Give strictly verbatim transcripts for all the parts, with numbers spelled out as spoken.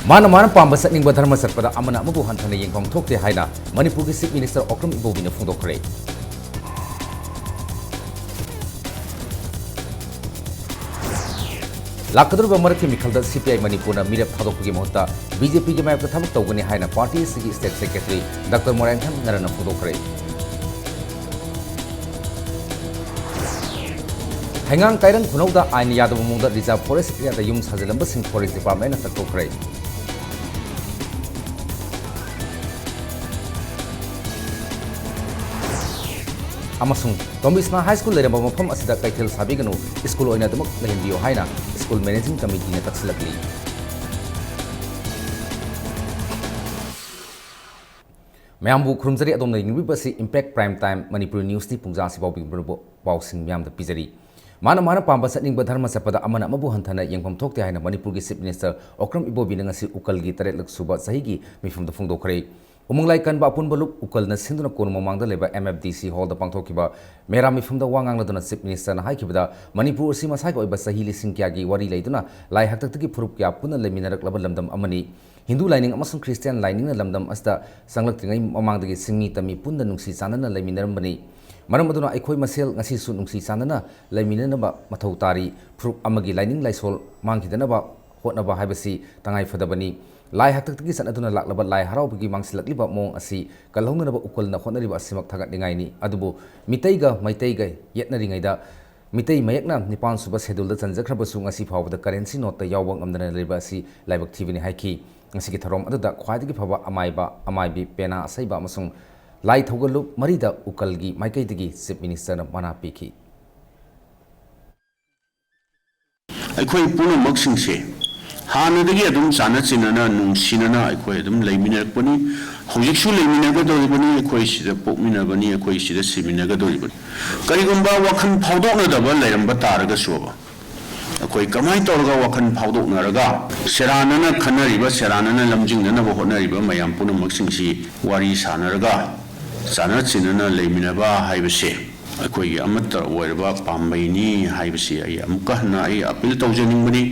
ꯃꯥꯅ ꯃꯥꯅ ꯄꯥꯝꯕ ꯆꯠꯅꯤꯡꯕ ꯙꯔꯃ ꯆꯠꯄꯗ ꯑꯃꯅ ꯑꯃꯕꯨ ꯍꯟꯊꯅ ꯌꯦꯡꯐꯝ ꯊꯣꯛꯇꯦ ꯍꯥꯏꯅ ꯃꯅꯤꯄꯨꯔꯒꯤ Chief Minister ꯑꯣꯀ꯭ꯔꯝ ꯏꯕꯣꯕꯤꯅ ꯐꯣꯡꯗꯣꯛꯈ꯭ꯔꯦ꯫ ꯂꯥꯛꯀꯗꯧꯔꯤꯕ ꯃꯔꯛꯀꯤ ꯃꯤꯈꯜꯗ C P I ꯃꯅꯤꯄꯨꯔꯅ ꯃꯤꯔꯦꯞ ꯊꯥꯗꯣꯛꯄꯒꯤ ꯃꯍꯨꯠꯇ B J P ꯒꯤ ꯃꯥꯌꯣꯛꯇ ꯊꯕꯛ ꯇꯧꯒꯅꯤ ꯍꯥꯏꯅ party ꯑꯁꯤꯒꯤ state secretary Doctor ꯃꯣꯏꯔꯥꯡꯊꯦꯝ ꯅꯔꯟꯅ ꯐꯣꯡꯗꯣꯛꯈ꯭ꯔꯦ꯫ ꯍꯩꯉꯥꯡ ꯀꯥꯏꯔꯪ ꯈꯨꯅꯧꯗ ꯑꯥꯏꯟ ꯌꯥꯗꯕ ꯃꯑꯣꯡꯗ reserve forest areaꯗ ꯌꯨꯝ ꯁꯥꯖꯤꯜꯂꯝꯕꯁꯤꯡ forest departmentꯅ ꯀꯛꯊꯣꯛꯈ꯭ꯔꯦ꯫ ꯑꯃꯁꯨꯡ ꯇꯣꯝꯕꯤꯁꯅꯥ High School ꯂꯩꯔꯝꯕ ꯃꯐꯝ ꯑꯁꯤꯗ ꯀꯩꯊꯦꯜ ꯁꯥꯕꯤꯒꯅꯨ, school ꯑꯣꯏꯅ ꯑꯗꯨꯃꯛ ꯂꯩꯍꯟꯕꯤꯌꯨ ꯍꯥꯏꯅ school managing committeeꯅ ꯇꯛꯁꯤꯜꯂꯛꯂꯤ꯫ ꯃꯌꯥꯝꯕꯨ ꯈꯨꯔꯨꯝꯖꯔꯤ꯫ ꯑꯗꯣꯝꯅ ꯌꯦꯡꯕꯤꯕ ꯑꯁꯤ Impact Prime Time ꯃꯅꯤꯄꯨꯔꯤ newsꯅꯤ꯫ ꯄꯨꯡꯖꯥ ꯑꯁꯤꯐꯥꯎꯕꯒꯤ ꯃꯔꯨꯞ ꯄꯥꯎꯁꯤꯡ ꯃꯌꯥꯝꯗ ꯄꯤꯖꯔꯤ꯫ ꯃꯥꯅ ꯃꯥꯅ ꯄꯥꯝꯕ ꯆꯠꯅꯤꯡꯕ ꯙꯔꯃ ꯆꯠꯄꯗ ꯑꯃꯅ ꯑꯃꯕꯨ ꯍꯟꯊꯅ ꯌꯦꯡꯐꯝ ꯊꯣꯛꯇꯦ ꯍꯥꯏꯅ ꯃꯅꯤꯄꯨꯔꯒꯤ Chief Minister ꯑꯣꯀ꯭ꯔꯝ ꯏꯕꯣꯕꯤꯅ ꯉꯁꯤ ꯎꯀꯜꯒꯤ ꯇꯔꯦꯠꯂꯛ ꯁꯨꯕ ꯆꯍꯤꯒꯤ ꯃꯤꯐꯝꯗ ꯐꯣꯡꯗꯣꯛꯈ꯭ꯔꯦ꯫ ꯎꯃꯪꯂꯥꯏ ꯀꯟꯕ ꯑꯄꯨꯟꯕ ꯂꯨꯞ ꯎꯀꯜꯅ ꯁꯤꯟꯗꯨꯅ ꯀꯣꯅꯨꯡ ꯃꯃꯥꯡꯗ ꯂꯩꯕ M F D C hallꯗ ꯄꯥꯡꯊꯣꯛꯈꯤꯕ ꯃꯦꯔꯥ ꯃꯤꯐꯝꯗ ꯋꯥ ꯉꯥꯡꯂꯗꯨꯅ Chief Ministerꯅ ꯍꯥꯏꯈꯤꯕꯗ, ꯃꯅꯤꯄꯨꯔ ꯑꯁꯤ ꯃꯁꯥꯒꯤ ꯑꯣꯏꯕ ꯆꯍꯤ ꯂꯤꯁꯤꯡ ꯀꯌꯥꯒꯤ ꯋꯥꯔꯤ ꯂꯩꯗꯨꯅ ꯂꯥꯏ ꯍꯥꯛꯇꯛꯇꯒꯤ ꯐꯨꯔꯨꯞ ꯀꯌꯥ ꯄꯨꯟꯅ ꯂꯩꯃꯤꯟꯅꯔꯛꯂꯕ ꯂꯝꯗꯝ ꯑꯃꯅꯤ꯫ ꯍꯤꯟꯗꯨ ꯂꯥꯏꯅꯤꯡ ꯑꯃꯁꯨꯡ ꯈ꯭ꯔꯤꯁꯇꯤꯌꯥꯟ ꯂꯥꯏꯅꯤꯡꯅ ꯂꯝꯗꯝ ꯑꯁꯤꯗ ꯆꯪꯂꯛꯇ꯭ꯔꯤꯉꯩ ꯃꯃꯥꯡꯗꯒꯤ ꯁꯤꯡꯃꯤ ꯇꯝꯃꯤ ꯄꯨꯟꯅ ꯅꯨꯡꯁꯤ ꯆꯥꯟꯅꯅ ꯂꯩꯃꯤꯟꯅꯔꯝꯕꯅꯤ꯫ ꯃꯔꯝ ꯑꯗꯨꯅ ꯑꯩꯈꯣꯏ ꯃꯁꯦꯜ ꯉꯁꯤꯁꯨ ꯅꯨꯡꯁꯤ ꯆꯥꯟꯅꯅ ꯂꯩꯃꯤꯟꯅꯅꯕ ꯃꯊꯧ ꯇꯥꯔꯤ꯫ ꯐꯨꯔꯨꯞ ꯑꯃꯒꯤ ꯂꯥꯏꯅꯤꯡ ꯂꯥꯏꯁꯣꯜ ꯃꯥꯡꯈꯤꯗꯅꯕ ꯍꯣꯠꯅꯕ ꯍꯥꯏꯕꯁꯤ ꯇꯉꯥꯏ ꯐꯗꯕꯅꯤ꯫ ꯂꯥꯏ ꯍꯥꯛꯇꯛꯇꯒꯤ ꯆꯠꯅꯗꯨꯅ ꯂꯥꯛꯂꯕ ꯂꯥꯏ ꯍꯔꯥꯎꯕꯒꯤ ꯃꯥꯡꯁꯤꯜꯂꯛꯂꯤꯕ ꯃꯑꯣꯡ ꯑꯁꯤ ꯀꯜꯍꯧꯅꯅꯕ ꯎꯀꯜꯅ ꯍꯣꯠꯅꯔꯤꯕ ꯑꯁꯤꯃꯛ ꯊꯥꯒꯠꯅꯤꯡꯉꯥꯏꯅꯤ꯫ ꯑꯗꯨꯕꯨ ꯃꯤꯇꯩꯒ ꯃꯩꯇꯩꯒ ꯌꯦꯠꯅꯔꯤꯉꯩꯗ ꯃꯤꯇꯩ ꯃꯌꯦꯛꯅ ꯅꯤꯄꯥꯟ ꯁꯨꯕ scheduleꯗ ꯆꯟꯖꯈ꯭ꯔꯕꯁꯨ ꯉꯁꯤ ꯐꯥꯎꯕꯗ currency noteꯇ ꯌꯥꯎꯕ ꯉꯝꯗꯅ ꯂꯩꯔꯤꯕ ꯑꯁꯤ ꯂꯥꯏꯕꯛ ꯊꯤꯕꯅꯤ ꯍꯥꯏꯈꯤ꯫ ꯉꯁꯤꯒꯤ ꯊꯧꯔꯝ ꯑꯗꯨꯗ ꯈ꯭ꯋꯥꯏꯗꯒꯤ ꯐꯕ ꯑꯃꯥꯏꯕ, ꯑꯃꯥꯏꯕꯤ, ꯄꯦꯅꯥ ꯑꯁꯩꯕ ꯑꯃꯁꯨꯡ ꯂꯥꯏ ꯊꯧꯒꯜꯂꯨꯞ ꯃꯔꯤꯗ ꯎꯀꯜꯒꯤ ꯃꯥꯏꯀꯩꯗꯒꯤ Chief Ministerꯅ ꯃꯅꯥ ꯄꯤꯈꯤ꯫ ꯑꯩꯈꯣꯏ ꯄꯨꯝꯅꯃꯛꯁꯤꯡꯁꯦ ꯍꯥꯟꯅꯗꯒꯤ ꯑꯗꯨꯝ ꯆꯥꯟꯅ ꯆꯤꯟꯅꯅ, ꯅꯨꯡꯁꯤꯅꯅ ꯑꯩꯈꯣꯏ ꯑꯗꯨꯝ ꯂꯩꯃꯤꯟꯅꯔꯛꯄꯅꯤ꯫ ꯍꯧꯖꯤꯛꯁꯨ ꯂꯩꯃꯤꯟꯅꯒꯗꯧꯔꯤꯕꯅꯤ꯫ ꯑꯩꯈꯣꯏ ꯁꯤꯗ ꯄꯣꯛꯃꯤꯟꯅꯕꯅꯤ, ꯑꯩꯈꯣꯏ ꯁꯤꯗ ꯁꯤꯃꯤꯟꯅꯒꯗꯧꯔꯤꯕꯅꯤ꯫ ꯀꯔꯤꯒꯨꯝꯕ ꯋꯥꯈꯜ ꯐꯥꯎꯗꯣꯛꯅꯗꯕ ꯂꯩꯔꯝꯕ ꯇꯥꯔꯒꯁꯨꯕ, ꯑꯩꯈꯣꯏ ꯀꯃꯥꯏꯅ ꯇꯧꯔꯒ ꯋꯥꯈꯜ ꯐꯥꯎꯗꯣꯛꯅꯔꯒ ꯁꯦꯔꯥꯟꯅꯅ ꯈꯟꯅꯔꯤꯕ, ꯁꯦꯔꯥꯟꯅꯅ ꯂꯝꯖꯤꯡꯅꯅꯕ ꯍꯣꯠꯅꯔꯤꯕ ꯃꯌꯥꯝ ꯄꯨꯝꯅꯃꯛꯁꯤꯡꯁꯤ ꯋꯥꯔꯤ ꯁꯥꯟꯅꯔꯒ, ꯆꯥꯟꯅ ꯆꯤꯟꯅꯅ ꯂꯩꯃꯤꯟꯅꯕ ꯍꯥꯏꯕꯁꯦ ꯑꯩꯈꯣꯏꯒꯤ ꯑꯃꯠꯇ ꯑꯣꯏꯔꯕ ꯄꯥꯝꯕꯩꯅꯤ ꯍꯥꯏꯕꯁꯤ ꯑꯩ ꯑꯃꯨꯛꯀ ꯍꯟꯅ ꯑꯩ appeal ꯇꯧꯖꯅꯤꯡꯕꯅꯤ꯫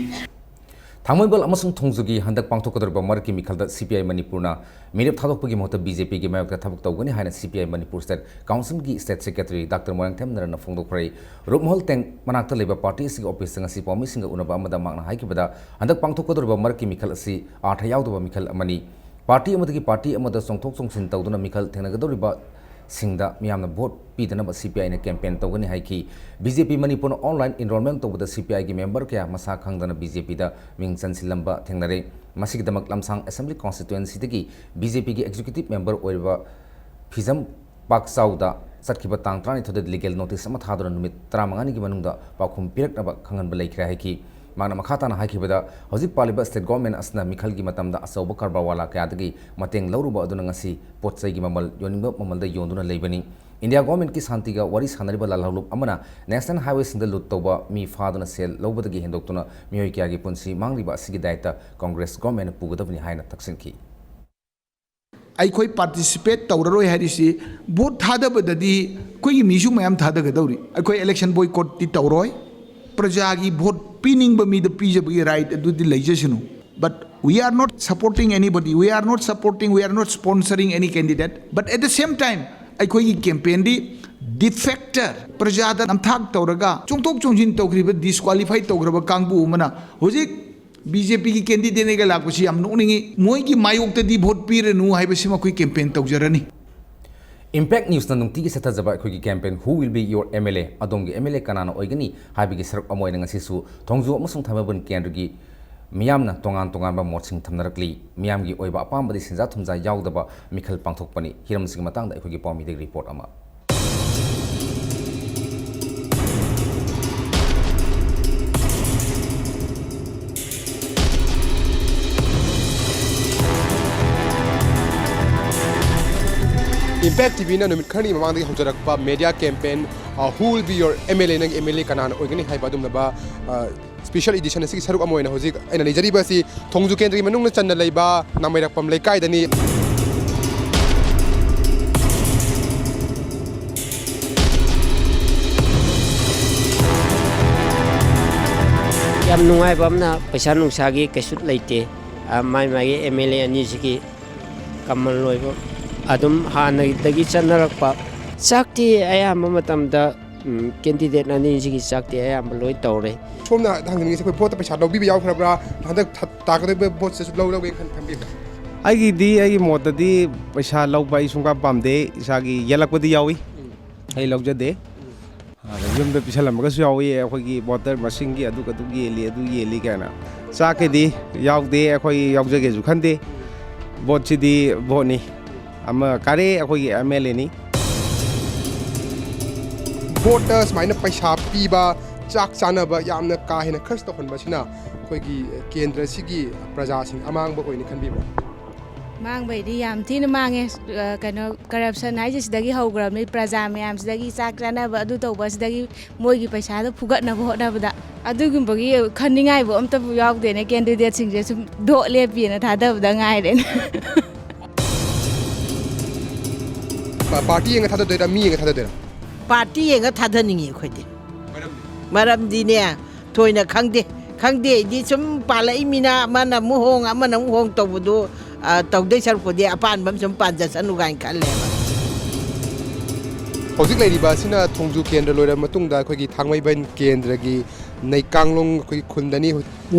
ꯊꯥꯡꯃꯩꯕꯟ ꯑꯃꯁꯨꯡ ꯊꯣꯡꯖꯨꯒꯤ ꯍꯟꯗꯛ ꯄꯥꯡꯊꯣꯛꯀꯗꯧꯔꯤꯕ ꯃꯔꯛꯀꯤ ꯃꯤꯈꯜꯗ ꯁꯤ ꯄꯤ ꯑꯥꯏ ꯃꯅꯤꯄꯨꯔꯅ ꯃꯤꯔꯦꯞ ꯊꯥꯗꯣꯛꯄꯒꯤ ꯃꯍꯨꯠꯇ ꯕꯤ ꯖꯦ ꯄꯤꯒꯤ ꯃꯥꯌꯣꯛꯇ ꯊꯕꯛ ꯇꯧꯒꯅꯤ ꯍꯥꯏꯅ ꯁꯤ ꯄꯤ ꯑꯥꯏ ꯃꯅꯤꯄꯨꯔ ꯁ꯭ꯇꯦꯠ ꯀꯥꯎꯟꯁꯤꯜꯒꯤ ꯁ꯭ꯇꯦꯠ ꯁꯦꯀ꯭ꯔꯦꯇꯔꯤ ꯗꯥꯛꯇꯔ ꯃꯣꯏꯔꯥꯡꯊꯦꯝ ꯅꯔꯟꯅ ꯐꯣꯡꯗꯣꯛꯈ꯭ꯔꯦ꯫ ꯔꯨꯞꯃꯍꯜ ꯇꯦꯡ ꯃꯅꯥꯛꯇ ꯂꯩꯕ ꯄꯥꯔꯇꯤ ꯑꯁꯤꯒꯤ ꯑꯣꯐꯤꯁꯇ ꯉꯁꯤ ꯄꯥꯎꯃꯤꯁꯤꯡꯒ ꯎꯅꯕ ꯑꯃꯗ ꯃꯍꯥꯛꯅ ꯍꯥꯏꯈꯤꯕꯗ, ꯍꯟꯗꯛ ꯄꯥꯡꯊꯣꯛꯀꯗꯧꯔꯤꯕ ꯃꯔꯛꯀꯤ ꯃꯤꯈꯜ ꯑꯁꯤ ꯑꯥꯔꯊ ꯌꯥꯎꯗꯕ ꯃꯤꯈꯜ ꯑꯃꯅꯤ꯫ ꯄꯥꯔꯇꯤ ꯑꯃꯗꯒꯤ ꯄꯥꯔꯇꯤ ꯑꯃꯗ ꯆꯣꯡꯊꯣꯛ ꯆꯣꯡꯁꯤꯟ ꯇꯧꯗꯨꯅ ꯃꯤꯈꯜ ꯊꯦꯡꯅꯒꯗꯧꯔꯤꯕꯁꯤꯡꯗ ꯃꯤꯌꯥꯝꯅ ꯚꯣꯠ ꯄꯤꯗꯅꯕ ꯁꯤ ꯄꯤ ꯑꯥꯏꯅ ꯀꯦꯝꯄꯦꯟ ꯇꯧꯒꯅꯤ ꯍꯥꯏꯈꯤ꯫ ꯕꯤ ꯖꯦ ꯄꯤ ꯃꯅꯤꯄꯨꯔꯅ ꯑꯣꯟꯂꯥꯏꯟ ꯏꯟꯔꯣꯜꯃꯦꯟ ꯇꯧꯕꯗ ꯁꯤ ꯄꯤ ꯑꯥꯏꯒꯤ ꯃꯦꯝꯕꯔ ꯀꯌꯥ ꯃꯁꯥ ꯈꯪꯗꯅ ꯕꯤ ꯖꯦ ꯄꯤꯗ ꯃꯤꯡ ꯆꯟꯁꯤꯜꯂꯝꯕ ꯊꯦꯡꯅꯔꯦ꯫ ꯃꯁꯤꯒꯤꯗꯃꯛ ꯂꯝꯁꯥꯡ ꯑꯦꯁꯦꯝꯕ꯭ꯂꯤ ꯀꯣꯟꯁꯇꯤꯇ꯭ꯋꯦꯟꯁꯤꯗꯒꯤ ꯕꯤ ꯖꯦ ꯄꯤꯒꯤ ꯑꯦꯛꯖꯤꯀ꯭ꯌꯨꯇꯤꯚ ꯃꯦꯝꯕꯔ ꯑꯣꯏꯔꯤꯕ ꯐꯤꯖꯝ ꯄꯥꯛꯆꯥꯎꯗ ꯆꯠꯈꯤꯕ ꯇꯥꯡ ꯇꯔꯥꯅꯤꯊꯣꯏꯗ ꯂꯤꯒꯦꯜ ꯅꯣꯇꯤꯁ ꯑꯃ ꯊꯥꯗꯨꯅ ꯅꯨꯃꯤꯠ ꯇꯔꯥꯃꯉꯥꯅꯤꯒꯤ ꯃꯅꯨꯡꯗ ꯄꯥꯎꯈꯨꯝ ꯄꯤꯔꯛꯅꯕ ꯈꯪꯍꯟꯕ ꯂꯩꯈ꯭ꯔꯦ ꯍꯥꯏꯈꯤ꯫ ꯃꯍꯥꯛꯅ ꯃꯈꯥ ꯇꯥꯅ ꯍꯥꯏꯈꯤꯕꯗ, ꯍꯧꯖꯤꯛ ꯄꯥꯜꯂꯤꯕ ꯁ꯭ꯇꯦꯠ ꯒꯣꯚꯔꯟꯃꯦꯟꯠ ꯑꯁꯤꯅ ꯃꯤꯈꯜꯒꯤ ꯃꯇꯝꯗ ꯑꯆꯧꯕ ꯀꯔꯕꯥꯔ ꯋꯥꯂꯥ ꯀꯌꯥꯗꯒꯤ ꯃꯇꯦꯡ ꯂꯧꯔꯨꯕ ꯑꯗꯨꯅ ꯉꯁꯤ ꯄꯣꯠ ꯆꯩꯒꯤ ꯃꯃꯜ ꯌꯣꯟꯅꯤꯡꯕ ꯃꯃꯜꯗ ꯌꯣꯟꯗꯨꯅ ꯂꯩꯕꯅꯤ꯫ ꯏꯟꯗꯤꯌꯥ ꯒꯣꯚꯔꯟꯃꯦꯟꯠꯀꯤ ꯁꯥꯟꯇꯤꯒ ꯋꯥꯔꯤ ꯁꯥꯟꯅꯔꯤꯕ ꯂꯥꯜꯍꯧꯂꯨꯞ ꯑꯃꯅ ꯅꯦꯁꯅꯦꯜ ꯍꯥꯏꯋꯦꯁꯤꯡꯗ ꯂꯨꯠ ꯇꯧꯕ, ꯃꯤ ꯐꯥꯗꯨꯅ ꯁꯦꯜ ꯂꯧꯕꯗꯒꯤ ꯍꯦꯟꯗꯣꯛꯇꯨꯅ ꯃꯤꯑꯣꯏ ꯀꯌꯥꯒꯤ ꯄꯨꯟꯁꯤ ꯃꯥꯡꯂꯤꯕ ꯑꯁꯤꯒꯤ ꯗꯥꯏꯇ ꯀꯪꯒ꯭ꯔꯦꯁ ꯒꯣꯚꯔꯟꯃꯦꯟꯠꯅ ꯄꯨꯒꯗꯕꯅꯤ ꯍꯥꯏꯅ ꯇꯛꯁꯤꯟꯈꯤ꯫ ꯑꯩꯈꯣꯏ ꯄꯥꯔꯇꯤꯁꯤꯄꯦꯠ ꯇꯧꯔꯔꯣꯏ ꯍꯥꯏꯔꯤꯁꯤ, ꯚꯣꯠ ꯊꯥꯗꯕꯗꯗꯤ ꯑꯩꯈꯣꯏꯒꯤ ꯃꯤꯁꯨ ꯃꯌꯥꯝ ꯊꯥꯗꯒꯗꯧꯔꯤ꯫ ꯑꯩꯈꯣꯏ ꯏꯂꯦꯛꯁꯟ ꯕꯣꯏꯀꯣꯠꯇꯤ ꯇꯧꯔꯣꯏ꯫ ꯄ꯭ꯔꯖꯥꯒꯤ ꯚꯣꯠ ꯄꯤꯅꯤꯡꯕ ꯃꯤꯗ ꯄꯤꯖꯕꯒꯤ ꯔꯥꯏꯠ ꯑꯗꯨꯗꯤ ꯂꯩꯖꯁꯅꯨ꯫ But we are not supporting anybody, we are not supporting, we are not sponsoring any candidate. But at the same time, ꯑꯩꯈꯣꯏꯒꯤ ꯀꯦꯝꯄꯦꯟꯗꯤ ꯗꯤꯐꯦꯛꯇꯔ, ꯄ꯭ꯔꯖꯥꯗ ꯅꯝꯊꯥꯛ ꯇꯧꯔꯒ ꯆꯣꯡꯊꯣꯛ ꯆꯣꯡꯁꯤꯟ ꯇꯧꯈ꯭ꯔꯤꯕ, ꯗꯤꯁꯀ꯭ꯋꯥꯂꯤꯐꯥꯏ ꯇꯧꯈ꯭ꯔꯕ ꯀꯥꯡꯕꯨ ꯑꯃꯅ ꯍꯧꯖꯤꯛ ꯕꯤ ꯖꯦ ꯄꯤꯒꯤ ꯀꯦꯟꯗꯤꯗꯦꯠꯅꯦꯒ ꯂꯥꯛꯄꯁꯤ ꯌꯥꯝ ꯅꯣꯛꯅꯤꯡꯉꯤ꯫ ꯃꯣꯏꯒꯤ ꯃꯥꯌꯣꯛꯇꯗꯤ ꯚꯣꯠ ꯄꯤꯔꯅꯨ ꯍꯥꯏꯕꯁꯤꯃ ꯑꯩꯈꯣꯏ ꯀꯦꯝꯄꯦꯟ ꯇꯧꯖꯔꯅꯤ꯫ ꯏꯝꯄꯦꯛ ꯅ꯭ꯌꯨꯁꯅ ꯅꯨꯡꯇꯤꯒꯤ ꯆꯠꯊꯖꯕ ꯑꯩꯈꯣꯏꯒꯤ campaign Who Will Be Your M L A, ꯑꯗꯣꯝꯒꯤ ꯑꯦꯝ ꯑꯦꯜ ꯑꯦ ꯀꯅꯥꯅ ꯑꯣꯏꯒꯅꯤ ꯍꯥꯏꯕꯒꯤ ꯁꯔꯨꯛ ꯑꯃ ꯑꯣꯏꯅ ꯉꯁꯤꯁꯨ ꯊꯣꯡꯖꯨ ꯑꯃꯁꯨꯡ ꯊꯥꯡꯃꯩꯕꯟ ꯀꯦꯟꯗ꯭ꯔꯒꯤ ꯃꯤꯌꯥꯝꯅ ꯇꯣꯉꯥꯟ ꯇꯣꯉꯥꯟꯕ ꯃꯣꯠꯁꯤꯡ ꯊꯝꯅꯔꯛꯂꯤ꯫ ꯃꯤꯌꯥꯝꯒꯤ ꯑꯣꯏꯕ ꯑꯄꯥꯝꯕꯗꯤ ꯁꯦꯟꯖꯥ ꯊꯨꯝꯖꯥ ꯌꯥꯎꯗꯕ ꯃꯤꯈꯜ ꯄꯥꯡꯊꯣꯛꯄꯅꯤ꯫ ꯍꯤꯔꯝꯁꯤꯒꯤ ꯃꯇꯥꯡꯗ ꯑꯩꯈꯣꯏꯒꯤ ꯄꯥꯎꯃꯤꯗꯒꯤ ꯔꯤꯄꯣꯔꯠ ꯑꯃ꯫ ꯏꯝꯄꯦꯛ ꯇꯤ ꯚꯤꯅ ꯅꯨꯃꯤꯠ ꯈꯔꯅꯤ ꯃꯃꯥꯡꯗꯒꯤ ꯍꯧꯖꯔꯛꯄ ꯃꯦꯗꯤꯌꯥ ꯀꯦꯝꯄꯦꯟ, ꯑ, Who Will Be Your M L A, ꯅꯪꯒꯤ ꯑꯦꯝ ꯑꯦꯜ ꯑꯦ ꯀꯅꯥꯅ ꯑꯣꯏꯒꯅꯤ ꯍꯥꯏꯕ ꯑꯗꯨꯒꯨꯝꯂꯕ, ꯑ, ꯁ꯭ꯄꯦꯁꯤꯌꯦꯜ ꯏꯗꯤꯁꯟ ꯑꯁꯤꯒꯤ ꯁꯔꯨꯛ ꯑꯃ ꯑꯣꯏꯅ ꯍꯧꯖꯤꯛ ꯑꯩꯅ ꯂꯩꯖꯔꯤꯕ ꯑꯁꯤ ꯊꯣꯡꯖꯨ ꯀꯦꯟꯗ꯭ꯔꯒꯤ ꯃꯅꯨꯡꯗ ꯆꯟꯅ ꯂꯩꯕ ꯅꯥꯃꯩꯔꯛꯄꯝ ꯂꯩꯀꯥꯏꯗꯅꯤ꯫ ꯌꯥꯝ ꯅꯨꯡꯉꯥꯏꯕ ꯑꯃꯅ ꯄꯩꯁꯥ ꯅꯨꯡꯁꯥꯒꯤ ꯀꯩꯁꯨ ꯂꯩꯇꯦ꯫ ꯑ, ꯃꯥꯏ ꯃꯥꯏꯒꯤ ꯑꯦꯝ ꯑꯦꯜ ꯑꯦ ꯑꯅꯤꯁꯤꯒꯤ ꯀꯃꯟ ꯑꯣꯏꯕ ꯑꯗꯨꯝ ꯍꯥꯟꯅꯗꯒꯤ ꯆꯠꯅꯔꯛꯄ꯫ ꯆꯥꯛꯇꯤ ꯑꯌꯥꯝꯕ ꯃꯇꯝꯗ, ꯎꯝ, ꯀꯦꯟꯗꯤꯗꯦꯠ ꯑꯅꯤꯁꯤꯒꯤ ꯆꯥꯛꯇꯤ ꯑꯌꯥꯝꯕ ꯂꯣꯏ ꯇꯧꯔꯦ꯫ ꯁꯣꯝꯅ ꯍꯪꯖꯅꯤꯡꯉꯤꯁꯦ, ꯑꯩꯈꯣꯏ ꯚꯣꯠꯇ ꯄꯩꯁꯥ ꯂꯧꯕꯤꯕ ꯌꯥꯎꯈ꯭ꯔꯕ꯭ꯔꯥ? ꯍꯟꯗꯛ ꯊ-, ꯇꯥꯒꯗꯧꯔꯤꯕ ꯚꯣꯠꯁꯤꯗꯁꯨ ꯂꯧ-, ꯂꯧꯒꯦ ꯈꯟ-, ꯈꯟꯕꯤꯕ꯭ꯔꯥ? ꯑꯩꯒꯤꯗꯤ, ꯑꯩꯒꯤ ꯃꯣꯠꯇꯗꯤ ꯄꯩꯁꯥ ꯂꯧꯕ ꯑꯩ ꯁꯨꯡꯄꯥꯝ ꯄꯥꯝꯗꯦ꯫ ꯏꯁꯥꯒꯤ ꯌꯦꯜꯂꯛꯄꯗꯤ ꯌꯥꯎꯏ, ꯎꯝ꯫ ꯑꯩ ꯂꯧꯖꯗꯦ꯫ ꯎꯝ꯫ ꯑꯗ ꯌꯨꯝꯗ ꯄꯤꯁꯜꯂꯝꯕꯒꯁꯨ ꯌꯥꯎꯏ꯫ ꯑꯩꯈꯣꯏꯒꯤ ꯚꯣꯇꯔ ꯃꯁꯤꯡꯒꯤ ꯑꯗꯨꯛ ꯑꯗꯨꯛ ꯌꯦꯜꯂꯤ, ꯑꯗꯨ ꯌꯦꯜꯂꯤ ꯀꯥꯏꯅ꯫ ꯆꯥꯛꯀꯤꯗꯤ ꯌꯥꯎꯗꯦ, ꯑꯩꯈꯣꯏ ꯌꯥꯎꯖꯒꯦꯁꯨ ꯈꯟꯗꯦ꯫ ꯚꯣꯠꯁꯤꯗꯤ ꯚꯣꯠꯅꯤ꯫ ꯑꯃ ꯀꯥꯔꯦ ꯑꯩꯈꯣꯏꯒꯤ ꯑꯦꯝ ꯑꯦꯜ ꯑꯦꯅꯤ꯫ ꯚꯣꯠꯇ ꯁꯨꯃꯥꯏꯅ ꯄꯩꯁꯥ ꯄꯤꯕ, ꯆꯥꯛ ꯆꯥꯅꯕ ꯌꯥꯝꯅ ꯀꯥ ꯍꯦꯟꯅ ꯈꯔꯆ ꯇꯧꯍꯟꯕꯁꯤꯅ ꯑꯩꯈꯣꯏꯒꯤ ꯀꯦꯟꯗ꯭ꯔꯁꯤꯒꯤ ꯄ꯭ꯔꯖꯥꯁꯤꯡ ꯑꯃꯥꯡꯕ ꯑꯣꯏꯅ ꯈꯟꯕꯤꯕ꯭ꯔꯥ? ꯃꯥꯡꯕꯩꯗꯤ ꯌꯥꯝ ꯊꯤꯅ ꯃꯥꯡꯉꯦ꯫ ꯑ, ꯀꯩꯅꯣ, ꯀꯔꯞꯁꯟ ꯍꯥꯏꯁꯦ ꯁꯤꯗꯒꯤ ꯍꯧꯈ꯭ꯔꯕꯅꯤ꯫ ꯄ꯭ꯔꯖꯥ ꯃꯌꯥꯝꯁꯤꯗꯒꯤ ꯆꯥꯛ ꯆꯥꯅꯕ, ꯑꯗꯨ ꯇꯧꯕ, ꯁꯤꯗꯒꯤ ꯃꯣꯏꯒꯤ ꯄꯩꯁꯥꯗꯣ ꯐꯨꯒꯠꯅꯕ ꯍꯣꯠꯅꯕꯗ꯫ ꯑꯗꯨꯒꯨꯝꯕꯒꯤ ꯈꯟꯅꯤꯡꯉꯥꯏꯕꯨ ꯑꯝꯇꯕꯨ ꯌꯥꯎꯗꯦꯅꯦ꯫ ꯀꯦꯟꯗꯤꯗꯦꯠꯁꯤꯡꯁꯦ ꯁꯨꯝ ꯗꯣꯛ ꯂꯦꯞꯄꯤꯅ ꯊꯥꯗꯕꯗ ꯉꯥꯏꯔꯦꯅꯦ꯫ ꯄꯥ-, ꯄꯥꯔꯇꯤ ꯌꯦꯡꯉ ꯊꯥꯗꯗꯣꯏꯔꯥ, ꯃꯤ ꯌꯦꯡꯉ ꯊꯥꯗꯗꯣꯏꯔꯥ? ꯄꯥꯔꯇꯤ ꯌꯦꯡꯉ ꯊꯥꯗꯅꯤꯡꯉꯤ ꯑꯩꯈꯣꯏꯗꯤ꯫ ꯃꯔꯝꯗꯤ? ꯃꯔꯝꯗꯤꯅꯦ, ꯊꯣꯏꯅ ꯈꯪꯗꯦ꯫ ꯈꯪꯗꯦ ꯑꯩꯗꯤ ꯁꯨꯝ ꯄꯥꯜꯂꯛꯏꯃꯤꯅ ꯑꯃꯅ ꯑꯃꯨꯛ ꯍꯣꯡ, ꯑꯃꯅ ꯑꯃꯨꯛ ꯍꯣꯡ ꯇꯧꯕꯗꯣ, ꯑ, ꯇꯧꯗꯣꯏ ꯁꯔꯨꯛꯄꯨꯗꯤ ꯑꯄꯥꯟꯕ ꯑꯃ ꯁꯨꯝ ꯄꯥꯟꯖꯁꯅꯨ ꯀꯥꯏꯅ ꯈꯜꯂꯦꯕ꯫ ꯍꯧꯖꯤꯛ ꯂꯩꯔꯤꯕ ꯑꯁꯤꯅ ꯊꯣꯡꯖꯨ ꯀꯦꯟꯗ꯭ꯔ ꯂꯣꯏꯔꯕ ꯃꯇꯨꯡꯗ ꯑꯩꯈꯣꯏꯒꯤ ꯊꯥꯡꯃꯩꯕꯟ ꯀꯦꯟꯗ꯭ꯔꯒꯤ ꯅꯩꯀꯥꯡꯂꯣꯡ ꯑꯩꯈꯣꯏꯒꯤ ꯈꯨꯟꯗꯅꯤ꯫